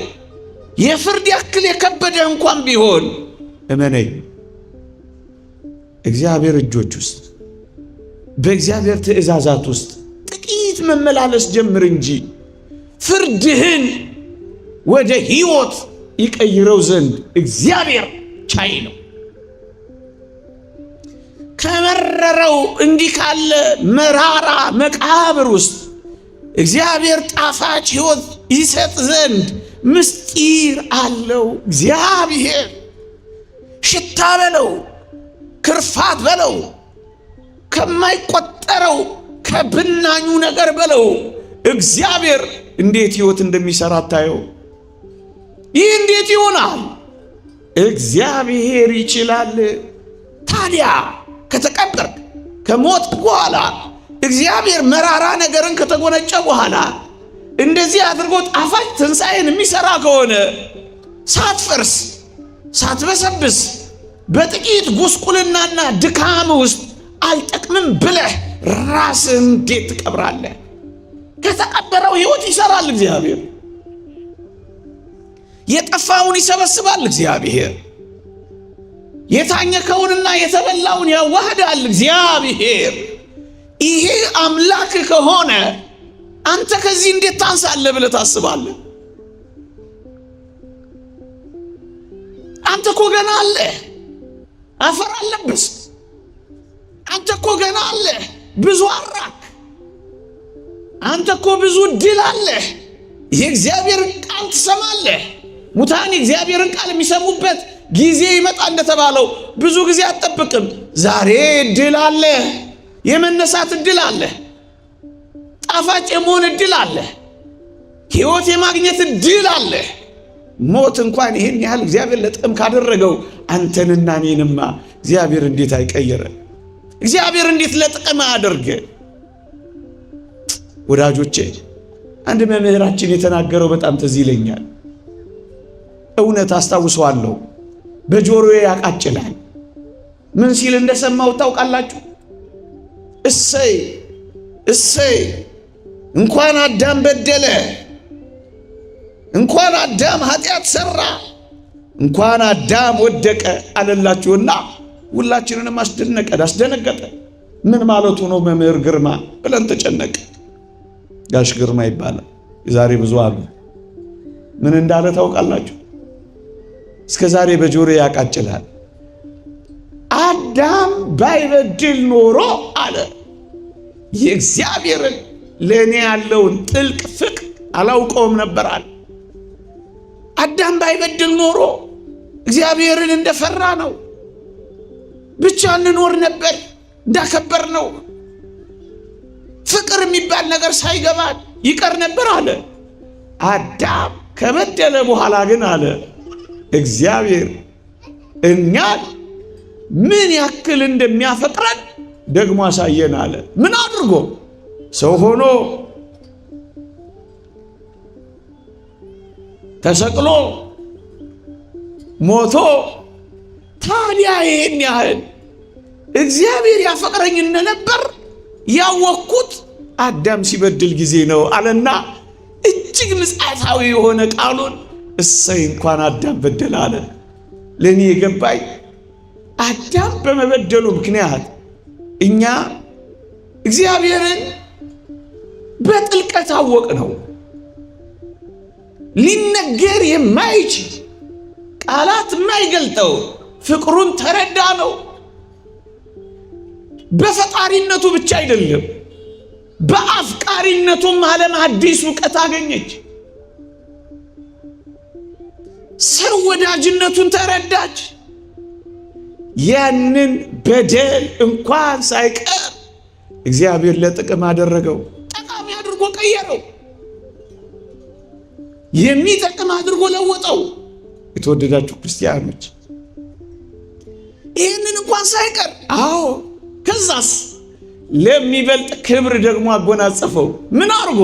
የፍርድ ያክል የከበደ እንኳን ቢሆን እመነኝ፣ እግዚአብሔር እጆች ውስጥ በእግዚአብሔር ትእዛዛት ውስጥ ጥቂት መመላለስ ጀምር እንጂ ፍርድህን ወደ ሕይወት ይቀይረው ዘንድ እግዚአብሔር ቻይ ነው። ከመረረው እንዲህ ካለ መራራ መቃብር ውስጥ እግዚአብሔር ጣፋጭ ሕይወት ይሰጥ ዘንድ ምስጢር አለው። እግዚአብሔር ሽታ በለው ክርፋት በለው ከማይቆጠረው ከብናኙ ነገር በለው እግዚአብሔር እንዴት ሕይወት እንደሚሰራ ታየው። ይህ እንዴት ይሆናል? እግዚአብሔር ይችላል። ታዲያ ከተቀበርክ ከሞት በኋላ እግዚአብሔር መራራ ነገርን ከተጎነጨ በኋላ እንደዚህ አድርጎ ጣፋጭ ትንሣኤን የሚሰራ ከሆነ ሳትፈርስ ሳትበሰብስ በጥቂት ጉስቁልናና ድካም ውስጥ አልጠቅምም ብለህ ራስህ እንዴት ትቀብራለህ? ከተቀበረው ሕይወት ይሰራል እግዚአብሔር። የጠፋውን ይሰበስባል እግዚአብሔር። የታኘከውንና የተበላውን ያዋህዳል እግዚአብሔር። ይሄ አምላክ ከሆነ አንተ ከዚህ እንዴት ታንሳለህ ብለህ ታስባለህ? አንተ እኮ ገና አለህ፣ አፈር አለብስ። አንተ እኮ ገና አለህ፣ ብዙ አራክ። አንተ እኮ ብዙ ድል አለህ። የእግዚአብሔርን ቃል ትሰማለህ። ሙታን የእግዚአብሔርን ቃል የሚሰሙበት ጊዜ ይመጣ እንደተባለው ብዙ ጊዜ አትጠብቅም። ዛሬ ድል አለ፣ የመነሳት እድል አለ፣ ጣፋጭ የመሆን እድል አለ፣ ሕይወት የማግኘት እድል አለ። ሞት እንኳን ይህን ያህል እግዚአብሔር ለጥቅም ካደረገው አንተንና እኔንማ እግዚአብሔር እንዴት አይቀየረ? እግዚአብሔር እንዴት ለጥቅም አያደርገ? ወዳጆቼ አንድ መምህራችን የተናገረው በጣም ትዝ ይለኛል። እውነት አስታውሰዋለሁ። በጆሮዬ ያቃጭላል። ምን ሲል እንደሰማው ታውቃላችሁ? እሰይ እሰይ እንኳን አዳም በደለ፣ እንኳን አዳም ኃጢአት ሰራ፣ እንኳን አዳም ወደቀ አለላችሁና ሁላችንንም አስደነቀ አስደነገጠ። ምን ማለቱ ነው መምህር ግርማ ብለን ተጨነቀ። ጋሽ ግርማ ይባላል። የዛሬ ብዙ ዓመት ምን እንዳለ ታውቃላችሁ? እስከ ዛሬ በጆሮ ያቃጭላል። አዳም ባይበድል ኖሮ አለ የእግዚአብሔርን ለእኔ ያለውን ጥልቅ ፍቅር አላውቀውም ነበር አለ። አዳም ባይበድል ኖሮ እግዚአብሔርን እንደፈራ ነው ብቻ እንኖር ነበር፣ እንዳከበር ነው። ፍቅር የሚባል ነገር ሳይገባን ይቀር ነበር አለ። አዳም ከበደለ በኋላ ግን አለ እግዚአብሔር እኛን ምን ያክል እንደሚያፈቅረን ደግሞ አሳየን አለ። ምን አድርጎ? ሰው ሆኖ ተሰቅሎ ሞቶ። ታዲያ ይህን ያህል እግዚአብሔር ያፈቅረኝ እንደነበር ያወቅኩት አዳም ሲበድል ጊዜ ነው አለና እጅግ ምጽአታዊ የሆነ ቃሉን እሰይ እንኳን አዳም በደለ አለ። ለእኔ የገባኝ አዳም በመበደሉ ምክንያት እኛ እግዚአብሔርን በጥልቀት አወቅ ነው። ሊነገር የማይችል ቃላት የማይገልጠው ፍቅሩን ተረዳ ነው። በፈጣሪነቱ ብቻ አይደለም፣ በአፍቃሪነቱም ዓለም አዲስ እውቀት አገኘች። ሰው ወዳጅነቱን ተረዳች። ያንን በደል እንኳን ሳይቀር እግዚአብሔር ለጥቅም አደረገው፣ ጠቃሚ አድርጎ ቀየረው፣ የሚጠቅም አድርጎ ለወጠው። የተወደዳችሁ ክርስቲያኖች ይህንን እንኳን ሳይቀር አዎ፣ ከዛስ ለሚበልጥ ክብር ደግሞ አጎናጸፈው። ምን አድርጎ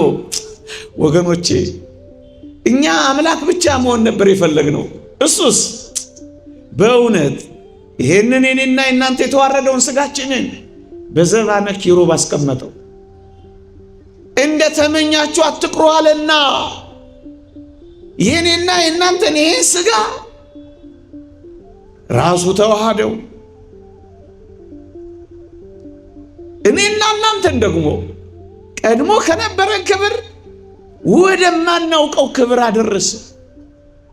ወገኖቼ? እኛ አምላክ ብቻ መሆን ነበር የፈለግነው። እሱስ በእውነት ይሄንን የኔና የእናንተ የተዋረደውን ስጋችንን በዘባነ ኪሩብ አስቀመጠው። እንደ ተመኛችሁ አትቅሩ አለና የኔና የእናንተን ይሄን ስጋ ራሱ ተዋሃደው። እኔና እናንተን ደግሞ ቀድሞ ከነበረን ክብር ወደማናውቀው ክብር አደረሰ።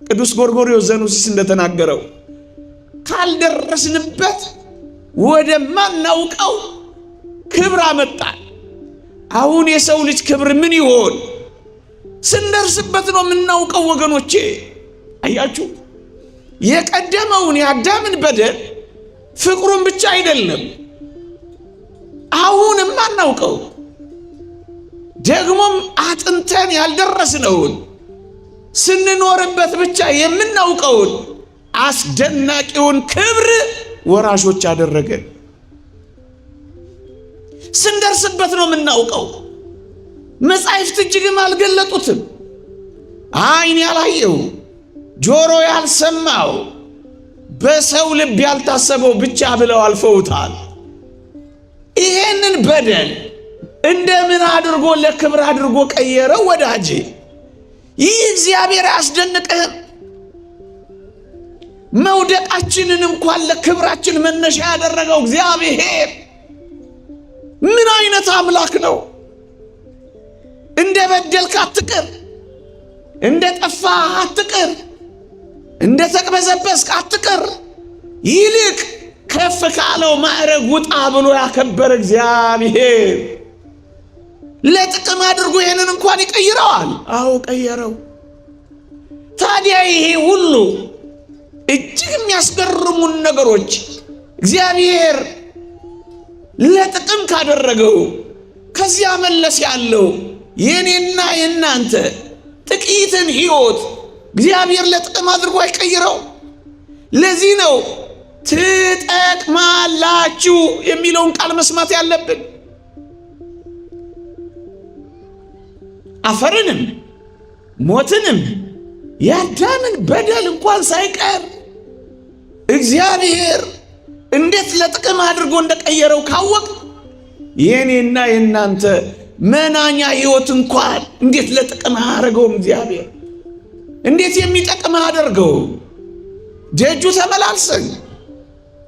ቅዱስ ጎርጎርዮስ ዘኑሲስ እንደተናገረው ካልደረስንበት ወደማናውቀው ክብር አመጣል። አሁን የሰው ልጅ ክብር ምን ይሆን? ስንደርስበት ነው የምናውቀው ወገኖቼ። አያችሁ፣ የቀደመውን የአዳምን በደል ፍቅሩን ብቻ አይደለም አሁን የማናውቀው ደግሞም አጥንተን ያልደረስነውን ስንኖርበት ብቻ የምናውቀውን አስደናቂውን ክብር ወራሾች አደረገን። ስንደርስበት ነው የምናውቀው። መጻሕፍት እጅግም አልገለጡትም። ዓይን ያላየው ጆሮ ያልሰማው በሰው ልብ ያልታሰበው ብቻ ብለው አልፈውታል። ይሄንን በደል እንደምን አድርጎ ለክብር አድርጎ ቀየረው? ወዳጄ ይህ እግዚአብሔር አያስደንቅህም? መውደቃችንን እንኳን ለክብራችን መነሻ ያደረገው እግዚአብሔር ምን አይነት አምላክ ነው? እንደ በደልክ አትቅር፣ እንደ ጠፋህ አትቅር፣ እንደ ተቅበዘበዝክ አትቅር። ይልቅ ከፍ ካለው ማዕረግ ውጣ ብሎ ያከበረ እግዚአብሔር ለጥቅም አድርጎ ይሄንን እንኳን ይቀይረዋል። አዎ ቀየረው። ታዲያ ይሄ ሁሉ እጅግ የሚያስገርሙን ነገሮች እግዚአብሔር ለጥቅም ካደረገው ከዚያ መለስ ያለው የኔና የናንተ ጥቂትን ሕይወት እግዚአብሔር ለጥቅም አድርጎ አይቀይረው። ለዚህ ነው ትጠቅማላችሁ የሚለውን ቃል መስማት ያለብን። አፈርንም ሞትንም የአዳምን በደል እንኳን ሳይቀር እግዚአብሔር እንዴት ለጥቅም አድርጎ እንደቀየረው ካወቅ የኔና የናንተ መናኛ ሕይወት እንኳን እንዴት ለጥቅም አያደርገውም? እግዚአብሔር እንዴት የሚጠቅም አደርገው? ደጁ ተመላልሰን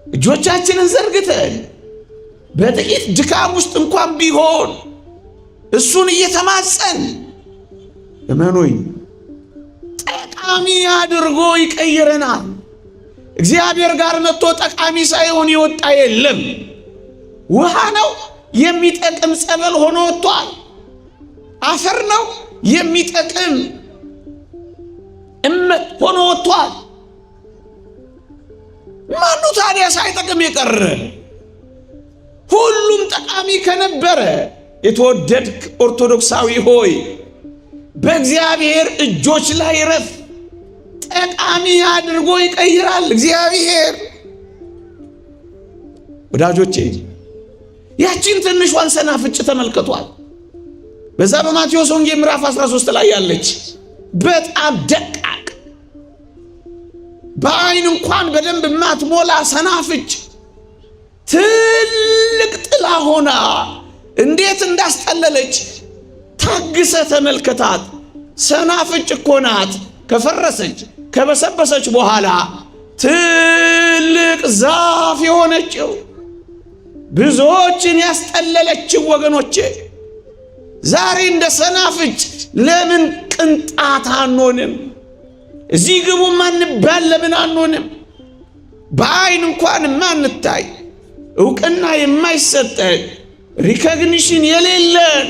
እጆቻችንን ዘርግተን በጥቂት ድካም ውስጥ እንኳን ቢሆን እሱን እየተማጸን እመኑኝ ጠቃሚ አድርጎ ይቀይረናል። እግዚአብሔር ጋር መጥቶ ጠቃሚ ሳይሆን ይወጣ የለም። ውሃ ነው የሚጠቅም ጸበል ሆኖ ወጥቷል። አፈር ነው የሚጠቅም እመት ሆኖ ወጥቷል። ማኑ ታዲያ ሳይጠቅም የቀረ? ሁሉም ጠቃሚ ከነበረ የተወደድክ ኦርቶዶክሳዊ ሆይ በእግዚአብሔር እጆች ላይ ረፍ። ጠቃሚ አድርጎ ይቀይራል እግዚአብሔር። ወዳጆቼ ያቺን ትንሿን ሰናፍጭ ተመልክቷል። በዛ በማቴዎስ ወንጌል ምዕራፍ 13 ላይ ያለች በጣም ደቃቅ በአይን እንኳን በደንብ የማትሞላ ሰናፍጭ ትልቅ ጥላ ሆና እንዴት እንዳስጠለለች ታግሰ ተመልከታት። ሰናፍጭ እኮ ናት። ከፈረሰች ከበሰበሰች በኋላ ትልቅ ዛፍ የሆነችው ብዙዎችን ያስጠለለችው። ወገኖቼ ዛሬ እንደ ሰናፍጭ ለምን ቅንጣት አንሆንም? እዚህ ግቡ ማንባል ለምን አንሆንም? በአይን እንኳን ማንታይ፣ እውቅና የማይሰጠን፣ recognition የሌለን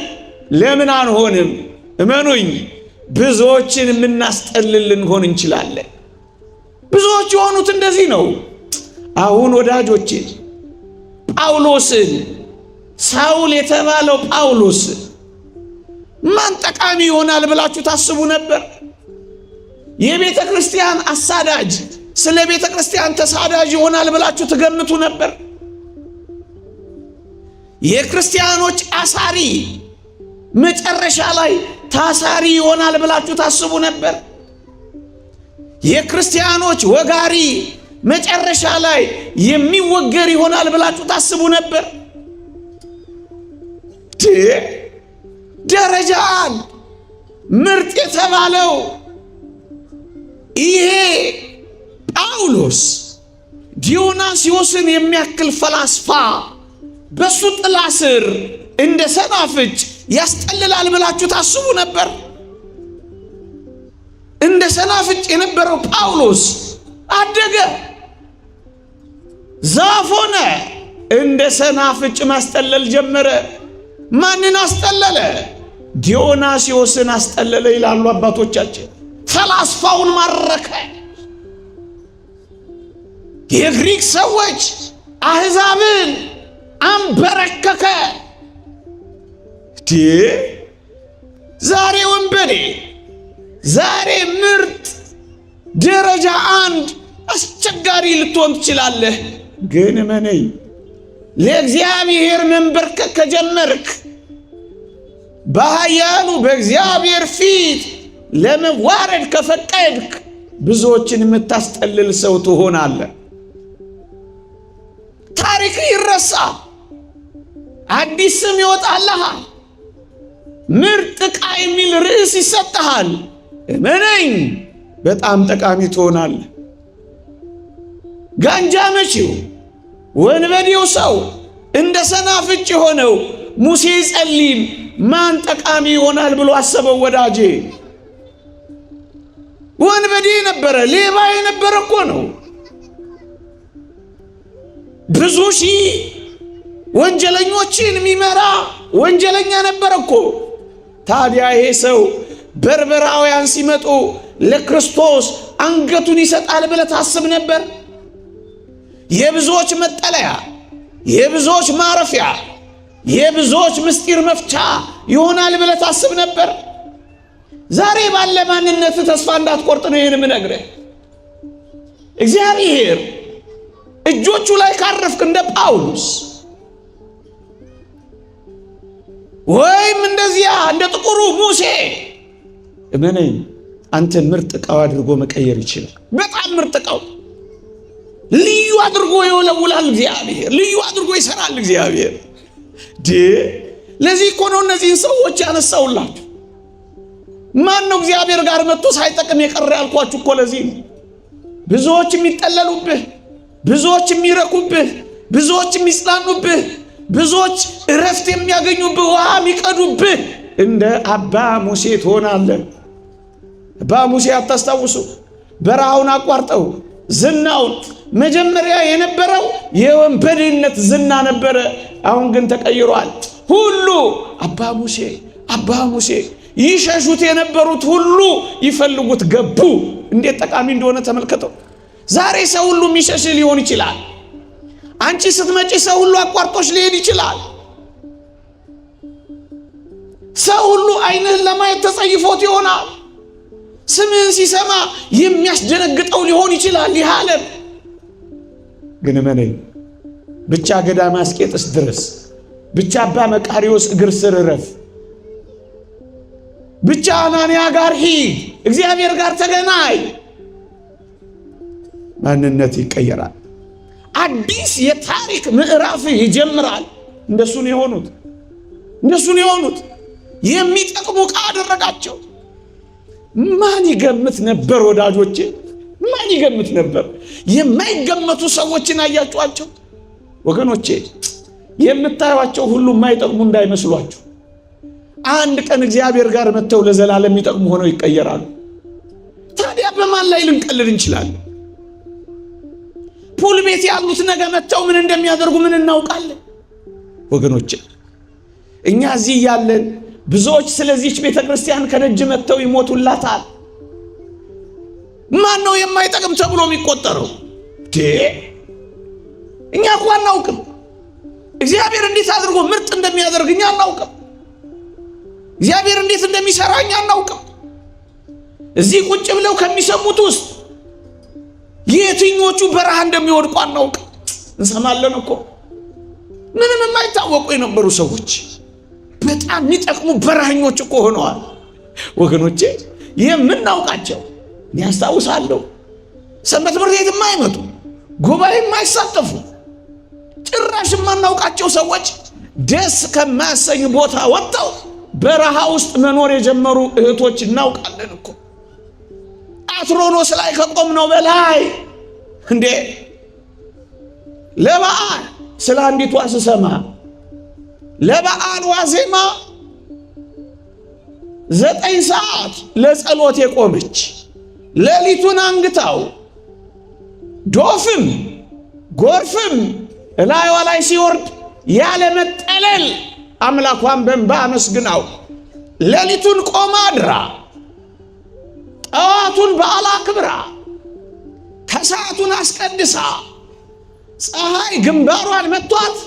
ለምን አንሆንም? እመኑኝ ብዙዎችን የምናስጠልል ልንሆን እንችላለን። ብዙዎች የሆኑት እንደዚህ ነው። አሁን ወዳጆቼ ጳውሎስን ሳውል የተባለው ጳውሎስ ማን ጠቃሚ ይሆናል ብላችሁ ታስቡ ነበር? የቤተ ክርስቲያን አሳዳጅ፣ ስለ ቤተ ክርስቲያን ተሳዳጅ ይሆናል ብላችሁ ትገምቱ ነበር? የክርስቲያኖች አሳሪ መጨረሻ ላይ ታሳሪ ይሆናል ብላችሁ ታስቡ ነበር? የክርስቲያኖች ወጋሪ መጨረሻ ላይ የሚወገር ይሆናል ብላችሁ ታስቡ ነበር? ደረጃ አንድ ምርጥ የተባለው ይሄ ጳውሎስ ዲዮናስዮስን የሚያክል ፈላስፋ በሱ ጥላ ስር እንደ ሰናፍጭ ያስጠልላል ብላችሁ ታስቡ ነበር? እንደ ሰናፍጭ የነበረው ጳውሎስ አደገ፣ ዛፍ ሆነ። እንደ ሰናፍጭ ማስጠለል ጀመረ። ማንን አስጠለለ? ዲዮናስዮስን አስጠለለ ይላሉ አባቶቻችን። ፈላስፋውን ማረከ። የግሪክ ሰዎች አሕዛብን አንበረከከ። ዛሬ ወንበዴ፣ ዛሬ ምርጥ ደረጃ አንድ አስቸጋሪ ልትሆን ትችላለህ። ግን እመነኝ ለእግዚአብሔር መንበርከክ ከጀመርክ በኃያሉ በእግዚአብሔር ፊት ለመዋረድ ከፈቀድክ ብዙዎችን የምታስጠልል ሰው ትሆናለህ። ታሪክ ይረሳል። አዲስ ስም ይወጣልሃል። ምርጥ ዕቃ የሚል ርዕስ ይሰጥሃል። እመነኝ በጣም ጠቃሚ ትሆናለህ። ጋንጃ መቺው ወንበዴው ሰው እንደ ሰናፍጭ የሆነው ሙሴ ጸሊም ማን ጠቃሚ ይሆናል ብሎ አሰበው? ወዳጄ ወንበዴ የነበረ ሌባ የነበረ እኮ ነው። ብዙ ሺህ ወንጀለኞችን የሚመራ ወንጀለኛ ነበረ እኮ። ታዲያ ይሄ ሰው በርበራውያን ሲመጡ ለክርስቶስ አንገቱን ይሰጣል ብለህ ታስብ ነበር? የብዙዎች መጠለያ፣ የብዙዎች ማረፊያ፣ የብዙዎች ምስጢር መፍቻ ይሆናል ብለህ ታስብ ነበር? ዛሬ ባለ ማንነት ተስፋ እንዳትቆርጥ ነው ይህን የምነግርህ። እግዚአብሔር እጆቹ ላይ ካረፍክ እንደ ጳውሎስ ወይም እንደዚያ እንደ ጥቁሩ ሙሴ እመነኝ፣ አንተ ምርጥ ዕቃው አድርጎ መቀየር ይችላል። በጣም ምርጥ ዕቃው ልዩ አድርጎ ይወለውላል እግዚአብሔር። ልዩ አድርጎ ይሰራል እግዚአብሔር። ለዚህ እኮ ነው እነዚህን ሰዎች ያነሳውላችሁ። ማን ነው እግዚአብሔር ጋር መጥቶ ሳይጠቅም የቀረ ያልኳችሁ እኮ ለዚህ ነው። ብዙዎች የሚጠለሉብህ፣ ብዙዎች የሚረኩብህ፣ ብዙዎች የሚጽናኑብህ፣ ብዙዎች እረፍት የሚያገኙብህ፣ ውሃ የሚቀዱብህ እንደ አባ ሙሴ ትሆናለህ። አባ ሙሴ አታስታውሱ? በረሃውን አቋርጠው ዝናውን መጀመሪያ የነበረው የወንበዴነት ዝና ነበረ። አሁን ግን ተቀይሯል። ሁሉ አባ ሙሴ አባ ሙሴ ይሸሹት የነበሩት ሁሉ ይፈልጉት ገቡ። እንዴት ጠቃሚ እንደሆነ ተመልከተው። ዛሬ ሰው ሁሉ የሚሸሽ ሊሆን ይችላል። አንቺ ስትመጪ ሰው ሁሉ አቋርጦሽ ሊሄድ ይችላል። ሰው ሁሉ ዓይንህን ለማየት ተጸይፎት ይሆናል። ስምህን ሲሰማ የሚያስደነግጠው ሊሆን ይችላል። ይህ ዓለም ግን እመነኝ፣ ብቻ ገዳመ አስቄጥስ ድረስ፣ ብቻ አባ መቃርዮስ እግር ስር እረፍ፣ ብቻ አናንያ ጋር ሂድ፣ እግዚአብሔር ጋር ተገናኝ፣ ማንነት ይቀየራል። አዲስ የታሪክ ምዕራፍ ይጀምራል። እንደሱ ነው የሆኑት፣ እንደሱ ነው የሆኑት። የሚጠቅሙ ዕቃ አደረጋቸው። ማን ይገምት ነበር ወዳጆቼ? ማን ይገምት ነበር? የማይገመቱ ሰዎችን አያችኋቸው ወገኖቼ? የምታዩቸው ሁሉ የማይጠቅሙ እንዳይመስሏችሁ። አንድ ቀን እግዚአብሔር ጋር መጥተው ለዘላለም የሚጠቅሙ ሆነው ይቀየራሉ። ታዲያ በማን ላይ ልንቀልድ እንችላለን? pool ቤት ያሉት ነገ መጥተው ምን እንደሚያደርጉ ምን እናውቃለን? ወገኖቼ እኛ እዚህ እያለን ብዙዎች ስለዚች ቤተ ክርስቲያን ከደጅ መጥተው ይሞቱላታል። ማን ነው የማይጠቅም ተብሎ የሚቆጠረው? እኛ እኮ አናውቅም። እግዚአብሔር እንዴት አድርጎ ምርጥ እንደሚያደርግ እኛ አናውቅም። እግዚአብሔር እንዴት እንደሚሰራ እኛ አናውቅም። እዚህ ቁጭ ብለው ከሚሰሙት ውስጥ የትኞቹ በረሃ እንደሚወድቁ አናውቅም። እንሰማለን እኮ ምንም የማይታወቁ የነበሩ ሰዎች በጣም የሚጠቅሙ በረሃኞች እኮ ሆነዋል። ወገኖቼ የምናውቃቸው እኔ አስታውሳለሁ። ሰንበት ትምህርት ቤት የማይመጡ ጉባኤ የማይሳተፉ ጭራሽ የማናውቃቸው ሰዎች ደስ ከማያሰኝ ቦታ ወጥተው በረሃ ውስጥ መኖር የጀመሩ እህቶች እናውቃለን እኮ። አትሮኖስ ላይ ከቆምነው በላይ እንዴ! ለበዓል ስለ አንዲቷ ስሰማ ለበዓል ዋዜማ 9 ሰዓት ለጸሎት የቆመች፣ ሌሊቱን አንግታው ዶፍም ጎርፍም እላይዋ ላይ ሲወርድ ያለመጠለል አምላኳን በእንባ አመስግናው ሌሊቱን ቆማ አድራ፣ ጠዋቱን በዓል አክብራ፣ ከሰዓቱን አስቀድሳ፣ ፀሐይ ግንባሯን መቷት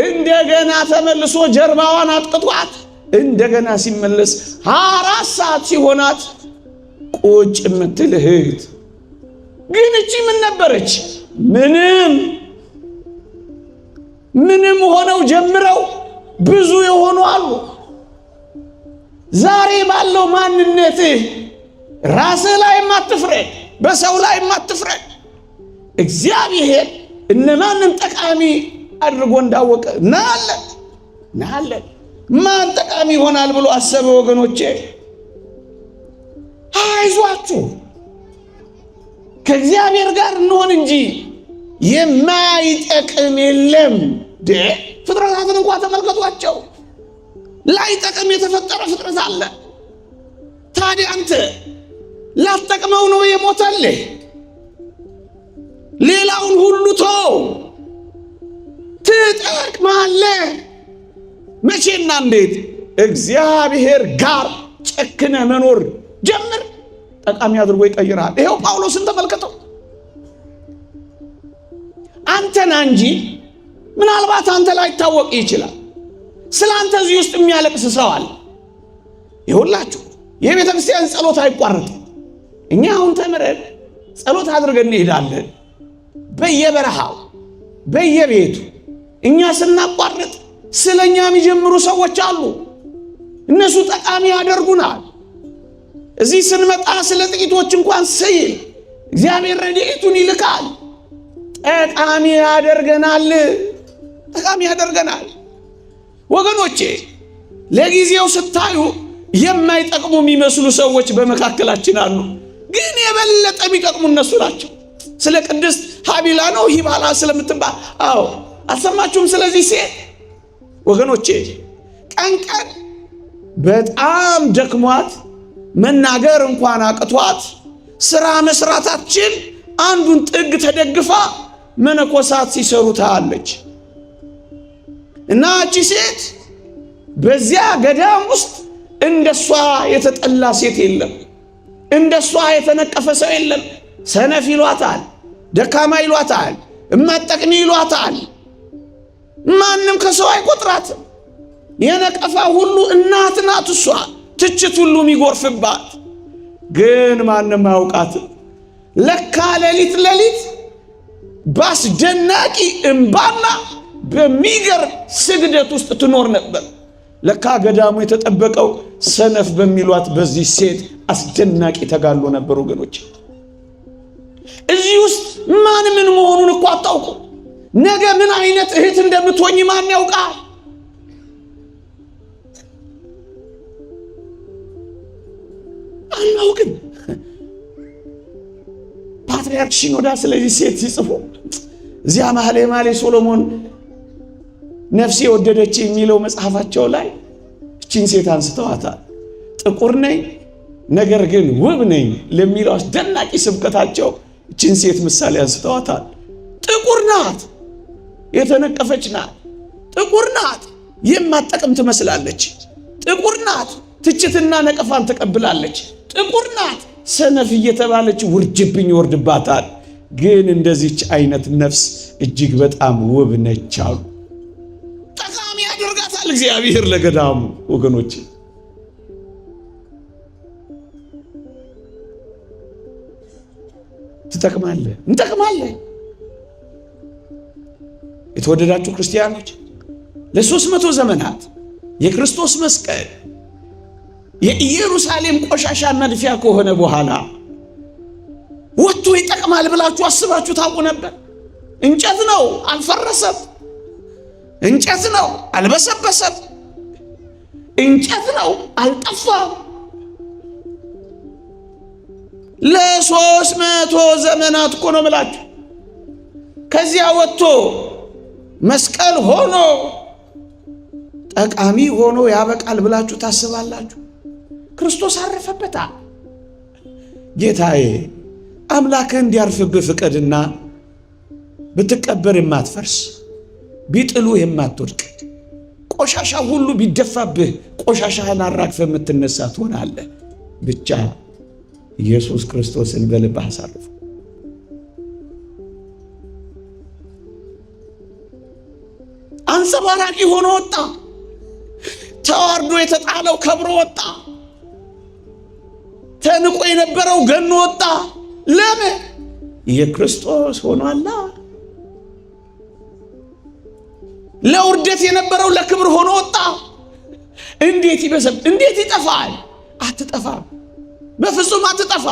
እንደገና ተመልሶ ጀርባዋን አጥቅቷት እንደገና ሲመለስ 4 ሰዓት ሲሆናት ቁጭ የምትል እህት። ግን እቺ ምን ነበረች? ምንም ምንም ሆነው ጀምረው ብዙ የሆኑ አሉ። ዛሬ ባለው ማንነትህ ራስህ ላይ የማትፍረድ፣ በሰው ላይ የማትፍረድ። እግዚአብሔር እነማንን ጠቃሚ አድርጎ እንዳወቀ እናያለን እናያለን። ማን ጠቃሚ ይሆናል ብሎ አሰበ? ወገኖቼ አይዟችሁ፣ ከእግዚአብሔር ጋር እንሆን እንጂ የማይጠቅም የለም። ፍጥረታትን እንኳ ተመልከቷቸው። ላይጠቅም የተፈጠረ ፍጥረት አለ። ታዲያ አንተ ላትጠቅመው ነው የሞተልህ? ሌላውን ሁሉ ተው፣ ትጠቅማለህ። መቼና እንዴት? እግዚአብሔር ጋር ጨክነ መኖር ጀምር፣ ጠቃሚ አድርጎ ይቀይራል። ይኸው ጳውሎስን ተመልከተው። አንተና እንጂ ምናልባት አንተ ላይታወቅ ይችላል። ስለ አንተ እዚህ ውስጥ የሚያለቅስ ሰው አለ። ይሁላችሁ የቤተ ክርስቲያን ጸሎት አይቋረጥም። እኛ አሁን ተምረን ጸሎት አድርገን እንሄዳለን። በየበረሃው በየቤቱ እኛ ስናቋርጥ ስለ እኛ የሚጀምሩ ሰዎች አሉ። እነሱ ጠቃሚ ያደርጉናል። እዚህ ስንመጣ ስለ ጥቂቶች እንኳን ስይል እግዚአብሔር ረድኤቱን ይልካል። ጠቃሚ ያደርገናል። ጠቃሚ ያደርገናል። ወገኖቼ ለጊዜው ስታዩ የማይጠቅሙ የሚመስሉ ሰዎች በመካከላችን አሉ። ግን የበለጠ የሚጠቅሙ እነሱ ናቸው። ስለ ቅድስት ሀቢላ ነው ሂባላ ስለምትባል፣ አዎ አልሰማችሁም? ስለዚህ ሴት ወገኖቼ ቀን ቀን በጣም ደክሟት መናገር እንኳን አቅቷት ስራ መስራታችን አንዱን ጥግ ተደግፋ መነኮሳት ሲሰሩ ታያለች። እና እቺ ሴት በዚያ ገዳም ውስጥ እንደሷ የተጠላ ሴት የለም። እንደሷ የተነቀፈ ሰው የለም። ሰነፍ ይሏታል፣ ደካማ ይሏታል፣ እማጠቅሚ ይሏታል። ማንም ከሰው አይቆጥራትም። የነቀፋ ሁሉ እናት ናት እሷ፣ ትችት ሁሉ የሚጎርፍባት ግን ማንም አያውቃትም። ለካ ሌሊት ሌሊት በአስደናቂ እምባና በሚገርም ስግደት ውስጥ ትኖር ነበር። ለካ ገዳሙ የተጠበቀው ሰነፍ በሚሏት በዚህ ሴት አስደናቂ ተጋድሎ ነበር። ወገኖች እዚህ ውስጥ ማን ምን መሆኑን እኮ አታውቁ። ነገ ምን አይነት እህት እንደምትሆኝ ማን ያውቃል? አናውቅም። ፓትርያርክ ሺኖዳ ስለዚህ ሴት ሲጽፉ እዚያ መኃልየ መኃልይ ሶሎሞን ነፍሴ ወደደች የሚለው መጽሐፋቸው ላይ እችን ሴት አንስተዋታል። ጥቁር ነኝ ነገር ግን ውብ ነኝ ለሚለው አስደናቂ ስብከታቸው እችን ሴት ምሳሌ አንስተዋታል። ጥቁር ናት፣ የተነቀፈች ናት። ጥቁር ናት፣ የማትጠቅም ትመስላለች። ጥቁር ናት፣ ትችትና ነቀፋን ተቀብላለች። ጥቁር ናት፣ ሰነፍ እየተባለች ውርጅብኝ ይወርድባታል። ግን እንደዚች አይነት ነፍስ እጅግ በጣም ውብ ነች አሉ። ጠቃሚ ያደርጋታል እግዚአብሔር ለገዳሙ ወገኖች። ትጠቅማለህ፣ እንጠቅማለህ። የተወደዳችሁ ክርስቲያኖች ለ300 ዘመናት የክርስቶስ መስቀል የኢየሩሳሌም ቆሻሻ መድፊያ ከሆነ በኋላ ወጥቶ ይጠቅማል ብላችሁ አስባችሁ ታውቁ ነበር? እንጨት ነው፣ አልፈረሰም። እንጨት ነው፣ አልበሰበሰም። እንጨት ነው፣ አልጠፋም። ለ300 ዘመናት እኮ ነው ምላችሁ። ከዚያ ወጥቶ መስቀል ሆኖ ጠቃሚ ሆኖ ያበቃል ብላችሁ ታስባላችሁ? ክርስቶስ አረፈበታ። ጌታዬ አምላክህ እንዲያርፍብህ ፍቀድና ብትቀበር የማትፈርስ ቢጥሉ የማትወድቅ ቆሻሻ ሁሉ ቢደፋብህ ቆሻሻህን አራግፈህ የምትነሳ ትሆናለህ። ብቻ ኢየሱስ ክርስቶስን በልብህ አሳርፉ። አንጸባራቂ ሆኖ ወጣ። ተዋርዶ የተጣለው ከብሮ ወጣ። ተንቆ የነበረው ገኖ ወጣ። ለምን? የክርስቶስ ሆኗላ። ለውርደት የነበረው ለክብር ሆኖ ወጣ። እንዴት ይበሰብ? እንዴት ይጠፋል? አትጠፋም፣ በፍጹም አትጠፋ።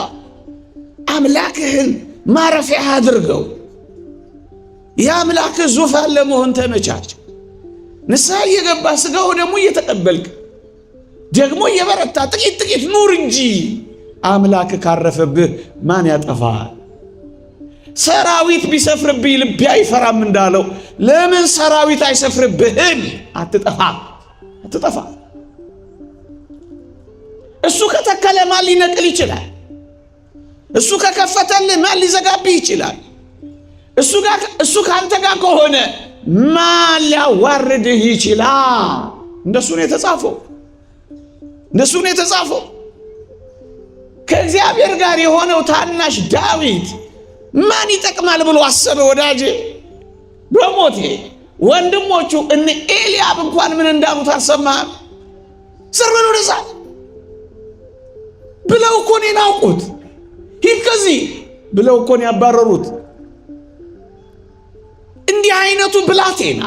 አምላክህን ማረፊያ አድርገው። የአምላክህ ዙፋን ለመሆን ተመቻች። ንስሐ እየገባ ስጋው ደግሞ እየተቀበልክ ደግሞ እየበረታ ጥቂት ጥቂት ኑር እንጂ አምላክ ካረፈብህ ማን ያጠፋል? ሰራዊት ቢሰፍርብህ ልቤ አይፈራም እንዳለው ለምን ሰራዊት አይሰፍርብህም? አትጠፋ አትጠፋ። እሱ ከተከለ ማን ሊነቅል ይችላል? እሱ ከከፈተልህ ማን ሊዘጋብህ ይችላል? እሱ ከአንተ ጋር ከሆነ ማን ሊያዋርድህ ይችላል? እንደሱ ነው የተጻፈው። እንደሱ ነው የተጻፈው። ከእግዚአብሔር ጋር የሆነው ታናሽ ዳዊት ማን ይጠቅማል ብሎ አሰበ? ወዳጄ በሞቴ ወንድሞቹ እነ ኤልያብ እንኳን ምን እንዳሉት አልሰማህም? ስር ምን ወደዛ ብለው እኮ ነው የናቁት። ሂድ ከዚህ ብለው እኮ ነው ያባረሩት። እንዲህ አይነቱ ብላቴና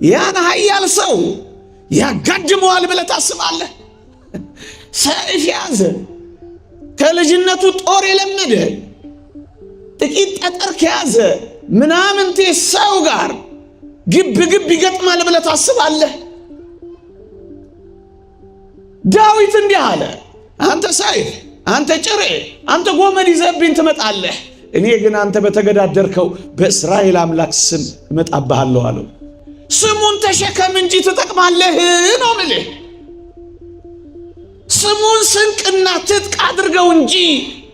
ያን ኃያል ሰው ያጋድመዋል ብለህ ታስባለህ? ሰይፍ ያዘ፣ ከልጅነቱ ጦር የለመደ ጥቂት ጠጠር ከያዘ ምናምንቴ ሰው ጋር ግብ ግብ ይገጥማል ብለህ ታስባለህ? ዳዊት እንዲህ አለ፣ አንተ ሰይፍ፣ አንተ ጭሬ፣ አንተ ጎመድ ይዘህብኝ ትመጣለህ፣ እኔ ግን አንተ በተገዳደርከው በእስራኤል አምላክ ስም እመጣብሃለሁ አለው። ስሙን ተሸከም እንጂ ትጠቅማለህ ነው ምልህ። ስሙን ስንቅና ትጥቅ አድርገው እንጂ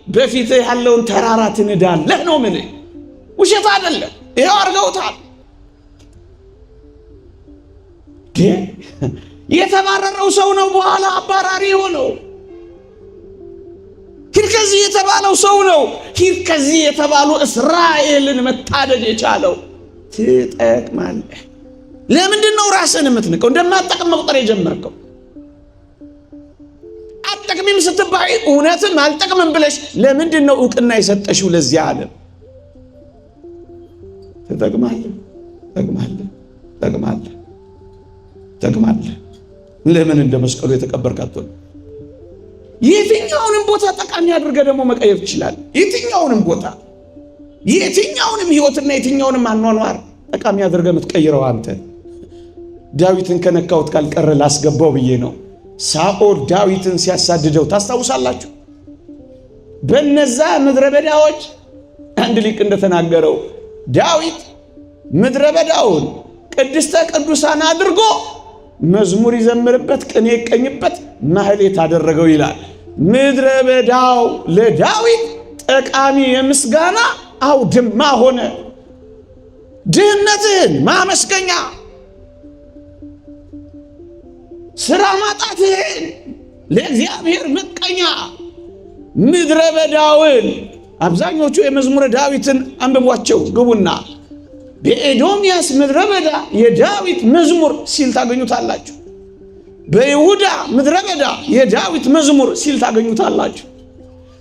በፊትህ ያለውን ተራራ ትንዳለህ ነው ምልህ። ውሸት አይደለም፣ ይኸው አድርገውታል። የተባረረው ሰው ነው በኋላ አባራሪ የሆነው። ሂድ ከዚህ የተባለው ሰው ነው ሂድ ከዚህ የተባሉ እስራኤልን መታደግ የቻለው። ትጠቅማለህ። ለምንድን ነው ራስን የምትንቀው? እንደማትጠቅም መቁጠር የጀመርከው? አትጠቅሚም ስትባይ እውነትም አልጠቅምም ብለሽ ለምንድን ነው እውቅና የሰጠሽው ለዚያ ዓለም? ትጠቅማለህ፣ ትጠቅማለህ፣ ትጠቅማለህ፣ ትጠቅማለህ። ለምን እንደ መስቀሉ የተቀበርክ አትሆንም? የትኛውንም ቦታ ጠቃሚ አድርገህ ደግሞ መቀየር ትችላለህ። የትኛውንም ቦታ የትኛውንም ህይወትና የትኛውንም አኗኗር ጠቃሚ አድርገህ የምትቀይረው አንተ። ዳዊትን ከነካሁት ካልቀረ ላስገባው ብዬ ነው። ሳኦል ዳዊትን ሲያሳድደው ታስታውሳላችሁ። በነዛ ምድረ በዳዎች አንድ ሊቅ እንደተናገረው ዳዊት ምድረ በዳውን ቅድስተ ቅዱሳን አድርጎ መዝሙር ይዘምርበት፣ ቅኔ ይቀኝበት፣ ማህሌት አደረገው ይላል። ምድረ በዳው ለዳዊት ጠቃሚ የምስጋና አውድማ ሆነ። ድህነትህን ማመስገኛ፣ ስራ ማጣትህን ለእግዚአብሔር መቀኛ፣ ምድረ በዳውን አብዛኞቹ የመዝሙረ ዳዊትን አንብቧቸው ግቡና በኤዶምያስ ምድረ በዳ የዳዊት መዝሙር ሲል ታገኙታላችሁ። በይሁዳ ምድረ በዳ የዳዊት መዝሙር ሲል ታገኙታላችሁ።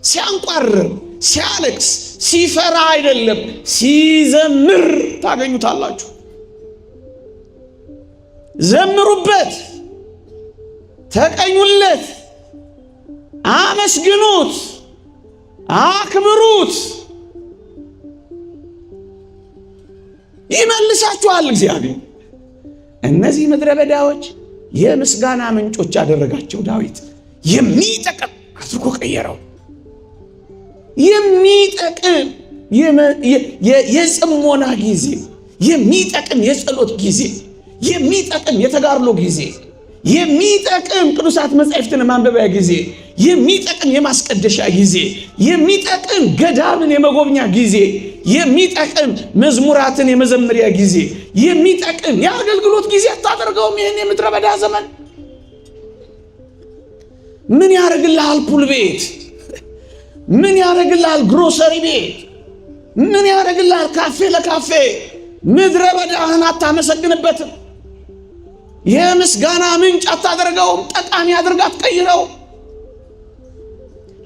ሲያንቋርር፣ ሲያለቅስ፣ ሲፈራ አይደለም ሲዘምር ታገኙታላችሁ። ዘምሩበት፣ ተቀኙለት፣ አመስግኑት፣ አክብሩት። ይመልሳችኋል እግዚአብሔር። እነዚህ ምድረ በዳዎች የምስጋና ምንጮች ያደረጋቸው ዳዊት የሚጠቅም አድርጎ ቀየረው። የሚጠቅም የጽሞና ጊዜ፣ የሚጠቅም የጸሎት ጊዜ፣ የሚጠቅም የተጋድሎ ጊዜ፣ የሚጠቅም ቅዱሳት መጻሕፍትን ማንበቢያ ጊዜ፣ የሚጠቅም የማስቀደሻ ጊዜ፣ የሚጠቅም ገዳምን የመጎብኛ ጊዜ፣ የሚጠቅም መዝሙራትን የመዘመሪያ ጊዜ፣ የሚጠቅም የአገልግሎት ጊዜ አታደርገውም። ይህን የምድረ በዳ ዘመን ምን ያደርግልሃል? pool ቤት ምን ያደርግልሃል? ግሮሰሪ ቤት ምን ያደርግልሃል? ካፌ ለካፌ ምድረ በዳህን አታመሰግንበትም። የምስጋና ምንጭ አታደርገውም። ጠቃሚ አድርጋ አትቀይረው።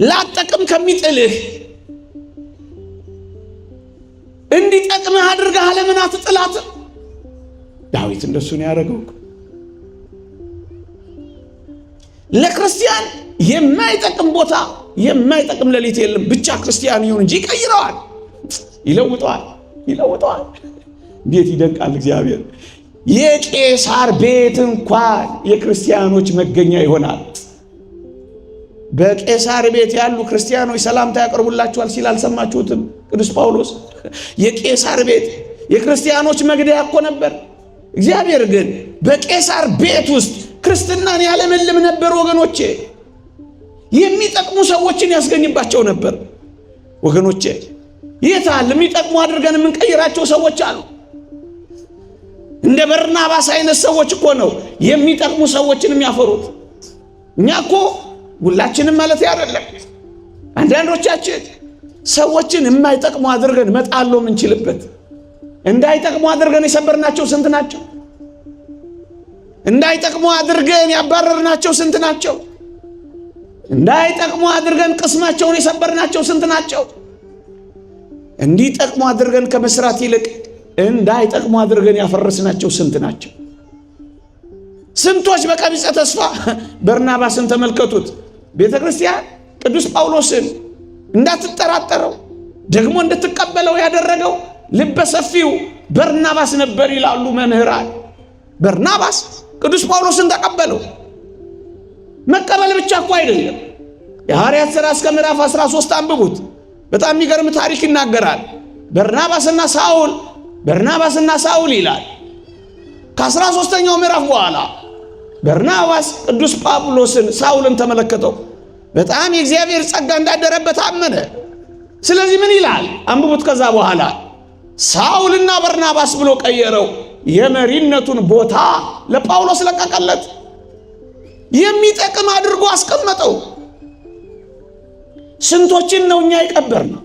ላጠቅም ከሚጥልህ እንዲጠቅምህ አድርገህ ዓለምን አትጥላትም። ዳዊት እንደሱ ነው ያደረገው። ለክርስቲያን የማይጠቅም ቦታ የማይጠቅም ሌሊት የለም። ብቻ ክርስቲያን ይሁን እንጂ ይቀይረዋል፣ ይለውጠዋል፣ ይለውጠዋል። እንዴት ይደንቃል እግዚአብሔር! የቄሳር ቤት እንኳን የክርስቲያኖች መገኛ ይሆናል። በቄሳር ቤት ያሉ ክርስቲያኖች ሰላምታ ያቀርቡላችኋል ሲል አልሰማችሁትም? ቅዱስ ጳውሎስ የቄሳር ቤት የክርስቲያኖች መግደያ እኮ ነበር። እግዚአብሔር ግን በቄሳር ቤት ውስጥ ክርስትናን ያለመልም ነበር። ወገኖቼ የሚጠቅሙ ሰዎችን ያስገኝባቸው ነበር። ወገኖቼ የታል የሚጠቅሙ አድርገን የምንቀይራቸው ሰዎች አሉ። እንደ በርናባስ አይነት ሰዎች እኮ ነው የሚጠቅሙ ሰዎችን የሚያፈሩት። እኛ እኮ ሁላችንም ማለት አይደለም። አንዳንዶቻችን ሰዎችን የማይጠቅሙ አድርገን መጣሎ የምንችልበት እንዳይጠቅሙ አድርገን የሰበርናቸው ስንት ናቸው? እንዳይጠቅሙ አድርገን ያባረርናቸው ስንት ናቸው? እንዳይጠቅሙ አድርገን ቅስማቸውን የሰበርናቸው ስንት ናቸው? እንዲጠቅሙ አድርገን ከመስራት ይልቅ እንዳይጠቅሙ አድርገን ያፈረስናቸው ስንት ናቸው? ስንቶች በቀቢጸ ተስፋ በርናባስን ተመልከቱት። ቤተ ክርስቲያን ቅዱስ ጳውሎስን እንዳትጠራጠረው ደግሞ እንድትቀበለው ያደረገው ልበሰፊው በርናባስ ነበር ይላሉ መምህራን። በርናባስ ቅዱስ ጳውሎስን ተቀበለው። መቀበል ብቻ እኮ አይደለም። የሐዋርያት ሥራ እስከ ምዕራፍ 13 አንብቡት። በጣም የሚገርም ታሪክ ይናገራል። በርናባስና ሳውል በርናባስና ሳውል ይላል። ከ13ኛው ምዕራፍ በኋላ በርናባስ ቅዱስ ጳውሎስን ሳውልን ተመለከተው። በጣም የእግዚአብሔር ጸጋ እንዳደረበት አመነ። ስለዚህ ምን ይላል? አንብቡት። ከዛ በኋላ ሳውልና በርናባስ ብሎ ቀየረው። የመሪነቱን ቦታ ለጳውሎስ ለቀቀለት። የሚጠቅም አድርጎ አስቀመጠው። ስንቶችን ነው እኛ የቀበርነው?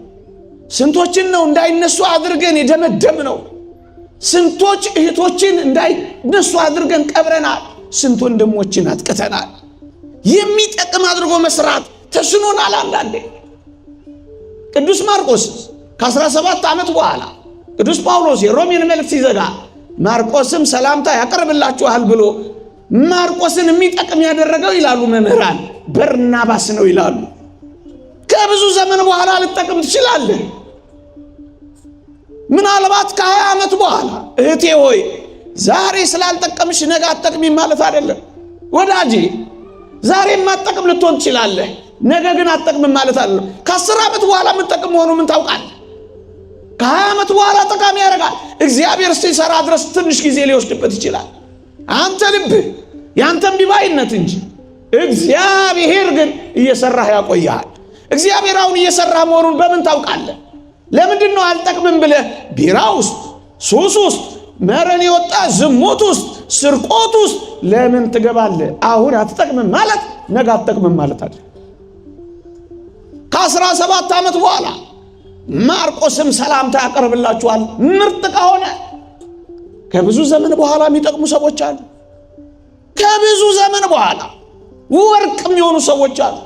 ስንቶችን ነው እንዳይነሱ አድርገን የደመደምነው? ስንቶች እህቶችን እንዳይነሱ አድርገን ቀብረናል። ስንት ወንድሞችን አጥቅተናል። የሚጠቅም አድርጎ መስራት ተስኖናል። አንዳንዴ ቅዱስ ማርቆስ ከ17 ዓመት በኋላ ቅዱስ ጳውሎስ የሮሜን መልእክት ሲዘጋ ማርቆስም ሰላምታ ያቀርብላችኋል ብሎ ማርቆስን የሚጠቅም ያደረገው ይላሉ መምህራን በርናባስ ነው ይላሉ። ከብዙ ዘመን በኋላ ልጠቅም ትችላለህ። ምናልባት ከ20 ዓመት በኋላ እህቴ ሆይ ዛሬ ስላልጠቀምሽ ነገ አትጠቅሚም ማለት አይደለም ወዳጄ። ዛሬ የማትጠቅም ልትሆን ትችላለህ፣ ነገ ግን አትጠቅምም ማለት አይደለም። ከ10 ዓመት በኋላ የምትጠቅም መሆኑ ምን ታውቃለህ? ከ20 ዓመት በኋላ ጠቃሚ ያደርጋል። እግዚአብሔር ሲሰራ ድረስ ትንሽ ጊዜ ሊወስድበት ይችላል። አንተ ልብህ ያንተን ቢባይነት እንጂ እግዚአብሔር ግን እየሰራህ ያቆይሃል። እግዚአብሔር አሁን እየሰራህ መሆኑን በምን ታውቃለህ? ለምንድን ነው አልጠቅምም ብለህ ቢራ ውስጥ፣ ሱስ ውስጥ፣ መረን የወጣ ዝሙት ውስጥ፣ ስርቆት ውስጥ ለምን ትገባለህ? አሁን አትጠቅምም ማለት ነገ አትጠቅምም ማለት አይደል። ከ17 ዓመት በኋላ ማርቆስም ሰላምታ ያቀርብላችኋል። ምርጥ ከሆነ ከብዙ ዘመን በኋላ የሚጠቅሙ ሰዎች አሉ። ከብዙ ዘመን በኋላ ወርቅ የሚሆኑ ሰዎች አሉ።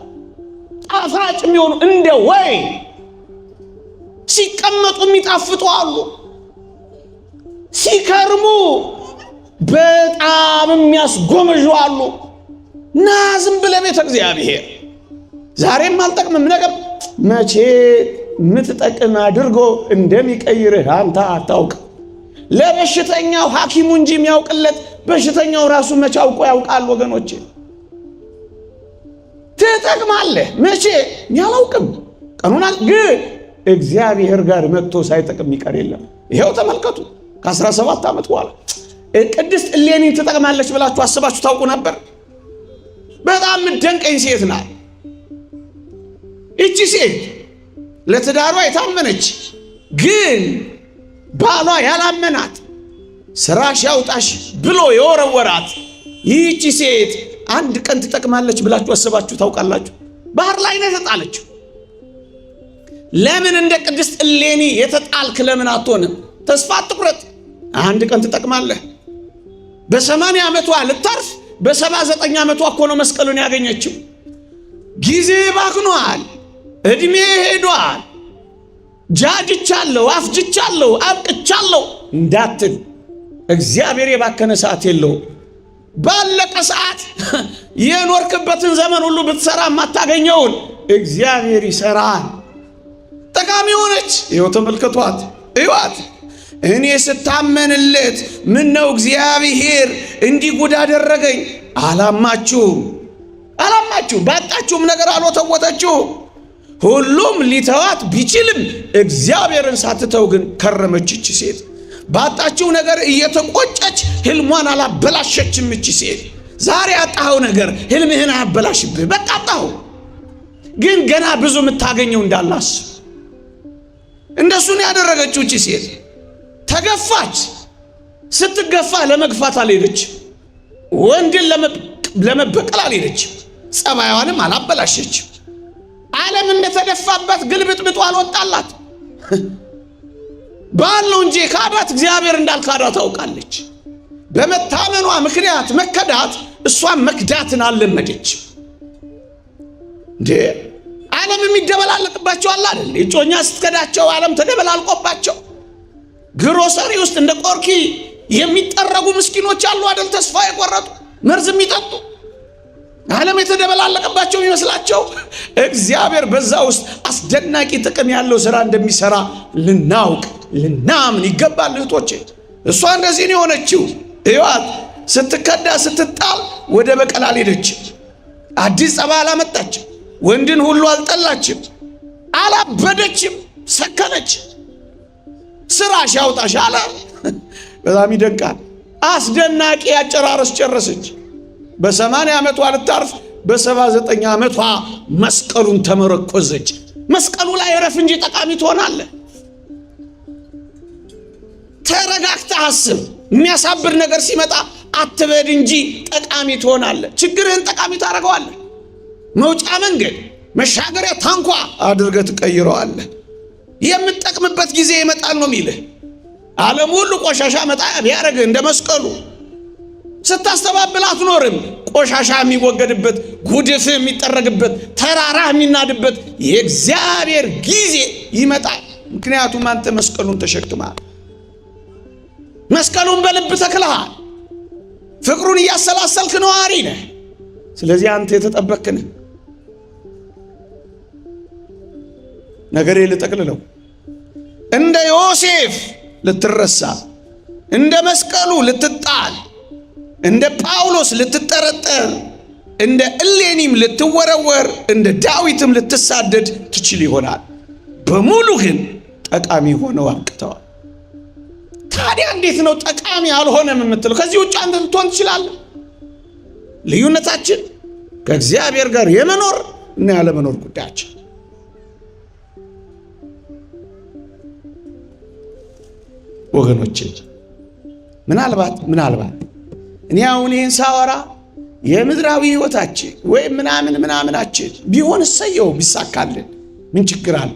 ጣፋጭ የሚሆኑ እንደ ወይ ሲቀመጡ የሚጣፍጡ አሉ። ሲከርሙ በጣም የሚያስጎመዡ አሉ። ና ዝም ብለህ ቤተ እግዚአብሔር ዛሬም አልጠቅምም ነገም መቼ ምትጠቅም አድርጎ እንደሚቀይርህ አንተ አታውቅ። ለበሽተኛው ሐኪሙ እንጂ የሚያውቅለት በሽተኛው ራሱ መቼ አውቆ ያውቃል? ወገኖቼ ትጠቅማለህ መቼ ያላውቅም ቀኑን ግን እግዚአብሔር ጋር መጥቶ ሳይጠቅም የሚቀር የለም። ይኸው ተመልከቱ። ከ17 ዓመት በኋላ ቅድስት እሌኒን ትጠቅማለች ብላችሁ አስባችሁ ታውቁ ነበር? በጣም የምትደንቀኝ ሴት ናት። ይቺ ሴት ለትዳሯ የታመነች ግን ባሏ ያላመናት ስራሽ ያውጣሽ ብሎ የወረወራት ይህቺ ሴት አንድ ቀን ትጠቅማለች ብላችሁ አስባችሁ ታውቃላችሁ? ባህር ላይ ነው የተጣለችው። ለምን እንደ ቅድስት እሌኒ የተጣልክ ለምን አትሆንም? ተስፋ አትቁረጥ። አንድ ቀን ትጠቅማለህ። በ80 ዓመቷ ልታርፍ በ79 ዓመቷ እኮ ነው መስቀሉን ያገኘችው። ጊዜ ባክኗል፣ እድሜ ሄዷል፣ ጃጅቻለሁ፣ አፍጅቻለሁ፣ አብቅቻለሁ እንዳትል እግዚአብሔር የባከነ ሰዓት የለውም። ባለቀ ሰዓት የኖርክበትን ዘመን ሁሉ ብትሰራ የማታገኘውን እግዚአብሔር ይሰራል። ጠቃሚ ሆነች። ይኸው ተመልከቷት፣ እዩዋት። እኔ ስታመንለት ምን ነው እግዚአብሔር እንዲህ ጉድ አደረገኝ። አላማችሁም፣ አላማችሁም። ባጣችሁም ነገር አልወተወተችሁም። ሁሉም ሊተዋት ቢችልም እግዚአብሔርን ሳትተው ግን ከረመች ይቺ ሴት። ባጣችው ነገር እየተቆጨች ህልሟን አላበላሸችም ይቺ ሴት። ዛሬ ያጣኸው ነገር ህልምህን አያበላሽብህ። በቃ አጣኸው፣ ግን ገና ብዙ የምታገኘው እንዳላስብ እንደሱ ነው ያደረገችው እቺ ሴት። ተገፋች። ስትገፋ ለመግፋት አልሄደችም። ወንድን ለመበቀል አልሄደችም። ጸባይዋንም አላበላሸችም። ዓለም እንደተደፋባት ግልብጥብጡ አልወጣላት። ባል ነው እንጂ ካዳት እግዚአብሔር እንዳልካዳት ታውቃለች። በመታመኗ ምክንያት መከዳት፣ እሷን መክዳትን አልለመደችም። እንዴ ዓለም የሚደበላለቅባቸው አለ አይደል? እጮኛ ስትከዳቸው ዓለም ተደበላልቆባቸው ግሮሰሪ ውስጥ እንደ ቆርኪ የሚጠረጉ ምስኪኖች አሉ አይደል? ተስፋ የቆረጡ መርዝ የሚጠጡ ዓለም የተደበላለቀባቸው የሚመስላቸው እግዚአብሔር በዛ ውስጥ አስደናቂ ጥቅም ያለው ስራ እንደሚሰራ ልናውቅ ልናምን ይገባል። እህቶቼ እሷ እንደዚህ ነው የሆነችው። እዩዋት፣ ስትከዳ ስትጣል ወደ በቀል አልሄደችም። አዲስ ጸባይ አላመጣችም። ወንድን ሁሉ አልጠላችም፣ አላበደችም፣ ሰከነች። ስራሽ ያውጣሽ አለ። በጣም ይደንቃል። አስደናቂ አጨራረስ ጨረሰች። በ80 ዓመቷ ልታርፍ በ79 ዓመቷ መስቀሉን ተመረኮዘች። መስቀሉ ላይ እረፍ እንጂ ጠቃሚ ትሆናለህ። ተረጋግተህ አስብ። የሚያሳብር ነገር ሲመጣ አትበድ እንጂ ጠቃሚ ትሆናለህ። ችግርህን ጠቃሚ ታደርገዋለህ። መውጫ መንገድ፣ መሻገሪያ ታንኳ አድርገህ ትቀይረዋለህ። የምትጠቅምበት ጊዜ ይመጣል ነው የሚልህ። ዓለም ሁሉ ቆሻሻ መጣያ ቢያደርግህ እንደ መስቀሉ ስታስተባብል አትኖርም። ቆሻሻ የሚወገድበት፣ ጉድፍ የሚጠረግበት፣ ተራራ የሚናድበት የእግዚአብሔር ጊዜ ይመጣል። ምክንያቱም አንተ መስቀሉን ተሸክመሃል። መስቀሉን በልብ ተክለሃል። ፍቅሩን እያሰላሰልክ ነዋሪ ነህ። ስለዚህ አንተ የተጠበክ ነህ። ነገሬ ልጠቅልለው፣ እንደ ዮሴፍ ልትረሳ፣ እንደ መስቀሉ ልትጣል፣ እንደ ጳውሎስ ልትጠረጠር፣ እንደ እሌኒም ልትወረወር፣ እንደ ዳዊትም ልትሳደድ ትችል ይሆናል። በሙሉ ግን ጠቃሚ ሆነው አብቅተዋል። ታዲያ እንዴት ነው ጠቃሚ አልሆነም የምትለው? ከዚህ ውጭ አንተ ልትሆን ትችላለህ። ልዩነታችን ከእግዚአብሔር ጋር የመኖር እና ያለመኖር ጉዳያችን። ወገኖቼ ምናልባት ምናልባት እኔ አሁን ይህን ሳወራ የምድራዊ ሕይወታችን ወይም ምናምን ምናምናችን ቢሆን እሰየው ቢሳካልን፣ ምን ችግር አለ?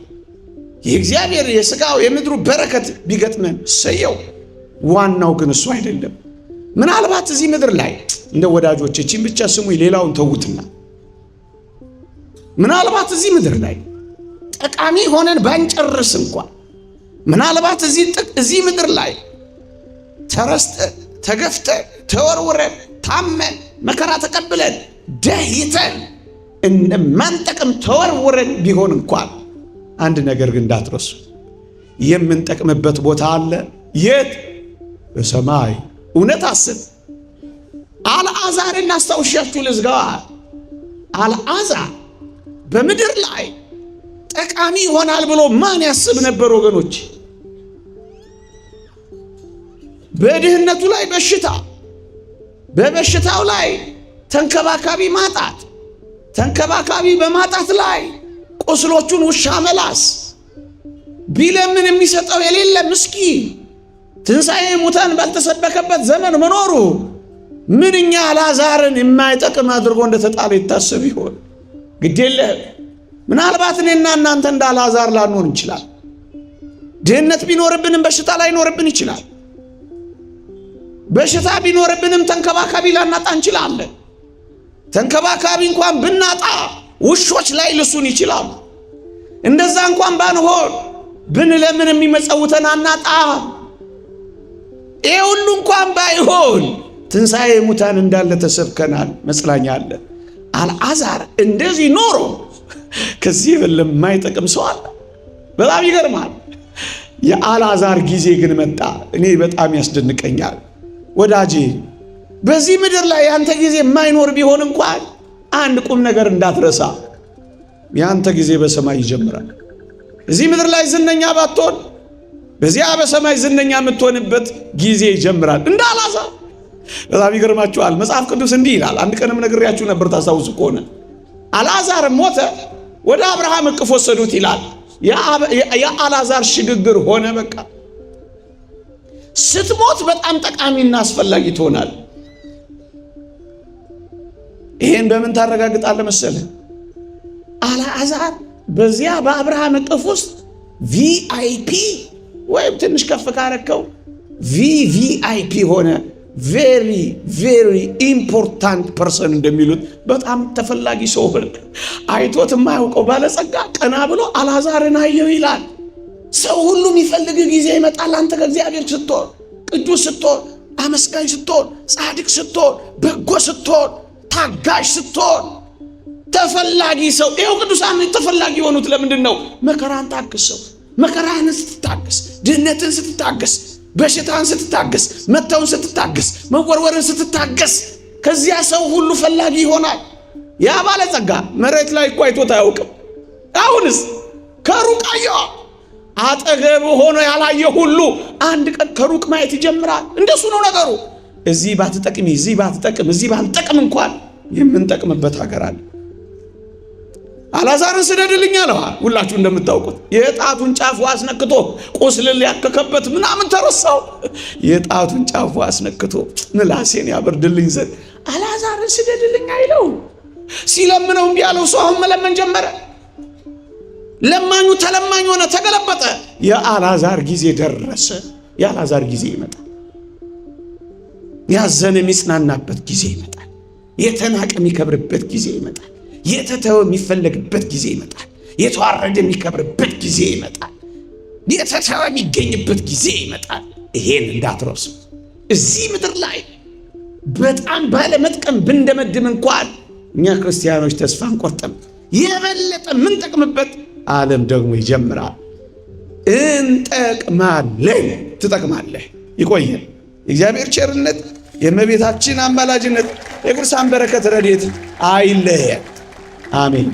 የእግዚአብሔር የሥጋው የምድሩ በረከት ቢገጥመን ሰየው። ዋናው ግን እሱ አይደለም። ምናልባት እዚህ ምድር ላይ እንደ ወዳጆች እቺን ብቻ ስሙ፣ ሌላውን ተዉትና፣ ምናልባት እዚህ ምድር ላይ ጠቃሚ ሆነን ባንጨርስ እንኳን፣ ምናልባት እዚህ ምድር ላይ ተረስተን፣ ተገፍተን፣ ተወርውረን፣ ታመን፣ መከራ ተቀብለን፣ ደህይተን፣ እንደማንጠቅም ተወርውረን ቢሆን እንኳን አንድ ነገር ግን እንዳትረሱ፣ የምንጠቅምበት ቦታ አለ። የት? በሰማይ። እውነት አስብ። አልዓዛርን አስታውሻችሁ ልዝጋዋ። አልዓዛር በምድር ላይ ጠቃሚ ይሆናል ብሎ ማን ያስብ ነበር ወገኖች? በድህነቱ ላይ በሽታ፣ በበሽታው ላይ ተንከባካቢ ማጣት፣ ተንከባካቢ በማጣት ላይ ቁስሎቹን ውሻ መላስ፣ ቢለምን የሚሰጠው የሌለ ምስኪን፣ ትንሣኤ ሙታን ባልተሰበከበት ዘመን መኖሩ ምንኛ አልዓዛርን የማይጠቅም አድርጎ እንደተጣለ ይታሰብ ይሆን? ግድ የለህም። ምናልባት እኔና እናንተ እንደ አልዓዛር ላንሆን እንችላል። ድህነት ቢኖርብንም በሽታ ላይኖርብን ይችላል። በሽታ ቢኖርብንም ተንከባካቢ ላናጣ እንችላለን። ተንከባካቢ እንኳን ብናጣ ውሾች ላይ ልሱን ይችላሉ። እንደዛ እንኳን ባንሆን ብንለምን የሚመጸውተን አናጣ። ይሄ ሁሉ እንኳን ባይሆን ትንሣኤ ሙታን እንዳለ ተሰብከናል። መጽናኛ አለ። አልዓዛር እንደዚህ ኖሮ ከዚህ የበለ የማይጠቅም ሰው አለ? በጣም ይገርማል። የአልዓዛር ጊዜ ግን መጣ። እኔ በጣም ያስደንቀኛል ወዳጄ። በዚህ ምድር ላይ ያንተ ጊዜ የማይኖር ቢሆን እንኳን አንድ ቁም ነገር እንዳትረሳ፣ ያንተ ጊዜ በሰማይ ይጀምራል። እዚህ ምድር ላይ ዝነኛ ባትሆን በዚያ በሰማይ ዝነኛ የምትሆንበት ጊዜ ይጀምራል። እንደ አልዓዛር። በጣም ይገርማችኋል። መጽሐፍ ቅዱስ እንዲህ ይላል። አንድ ቀንም ነግሬያችሁ ነበር ታስታውሱ ከሆነ። አልዓዛር ሞተ፣ ወደ አብርሃም እቅፍ ወሰዱት ይላል። የአልዓዛር ሽግግር ሆነ። በቃ ስትሞት በጣም ጠቃሚና አስፈላጊ ትሆናል። ይሄን በምን ታረጋግጣለህ መሰለህ? አልዓዛር በዚያ በአብርሃም እቅፍ ውስጥ VIP ወይም ትንሽ ከፍ ካረከው VVIP ሆነ። Very very important person እንደሚሉት በጣም ተፈላጊ ሰው ሆነ። አይቶት የማያውቀው ባለጸጋ ቀና ብሎ አልዓዛርን አየው ይላል። ሰው ሁሉ የሚፈልግ ጊዜ ይመጣል። አንተ ከእግዚአብሔር ስትሆን፣ ቅዱስ ስትሆን፣ አመስጋኝ ስትሆን፣ ጻድቅ ስትሆን፣ በጎ ስትሆን፣ ታጋሽ ስትሆን ተፈላጊ ሰው። ይኸው ቅዱሳን ተፈላጊ የሆኑት ለምንድን ነው? መከራን ታግሰው፣ መከራን ስትታገስ፣ ድህነትን ስትታገስ፣ በሽታን ስትታገስ፣ መተውን ስትታገስ፣ መወርወርን ስትታገስ፣ ከዚያ ሰው ሁሉ ፈላጊ ይሆናል። ያ ባለጸጋ መሬት ላይ እኮ አይቶት አያውቅም። አሁንስ ከሩቅ አየዋ። አጠገብ ሆኖ ያላየ ሁሉ አንድ ቀን ከሩቅ ማየት ይጀምራል። እንደሱ ነው ነገሩ። እዚህ ባትጠቅሚ፣ እዚህ ባትጠቅም፣ እዚህ ባንጠቅም እንኳን የምንጠቅምበት ሀገር አለ። አልዓዛርን ስደድልኝ አለዋ። ሁላችሁ እንደምታውቁት የጣቱን ጫፍ አስነክቶ ቁስልን ሊያከከበት ምናምን ተረሳው። የጣቱን ጫፍ አስነክቶ ምላሴን ያበርድልኝ ዘንድ አልዓዛርን ስደድልኝ አይለው። ሲለምነው እምቢ ያለው ሰው አሁን መለመን ጀመረ። ለማኙ ተለማኝ ሆነ፣ ተገለበጠ። የአልዓዛር ጊዜ ደረሰ። የአልዓዛር ጊዜ ይመጣል። ያዘነ የሚጽናናበት ጊዜ ይመጣል። የተናቀ የሚከብርበት ጊዜ ይመጣል። የተተወ የሚፈለግበት ጊዜ ይመጣል። የተዋረደ የሚከብርበት ጊዜ ይመጣል። የተተወ የሚገኝበት ጊዜ ይመጣል። ይሄን እንዳትረሱ። እዚህ ምድር ላይ በጣም ባለመጥቀም ብንደመድም እንኳን እኛ ክርስቲያኖች ተስፋ አንቆርጥም። የበለጠ የምንጠቅምበት ዓለም ደግሞ ይጀምራል። እንጠቅማለን። ትጠቅማለህ። ይቆየን። የእግዚአብሔር ቸርነት፣ የእመቤታችን አማላጅነት፣ የቅዱሳን በረከት ረድኤት አይለየን። አሜን።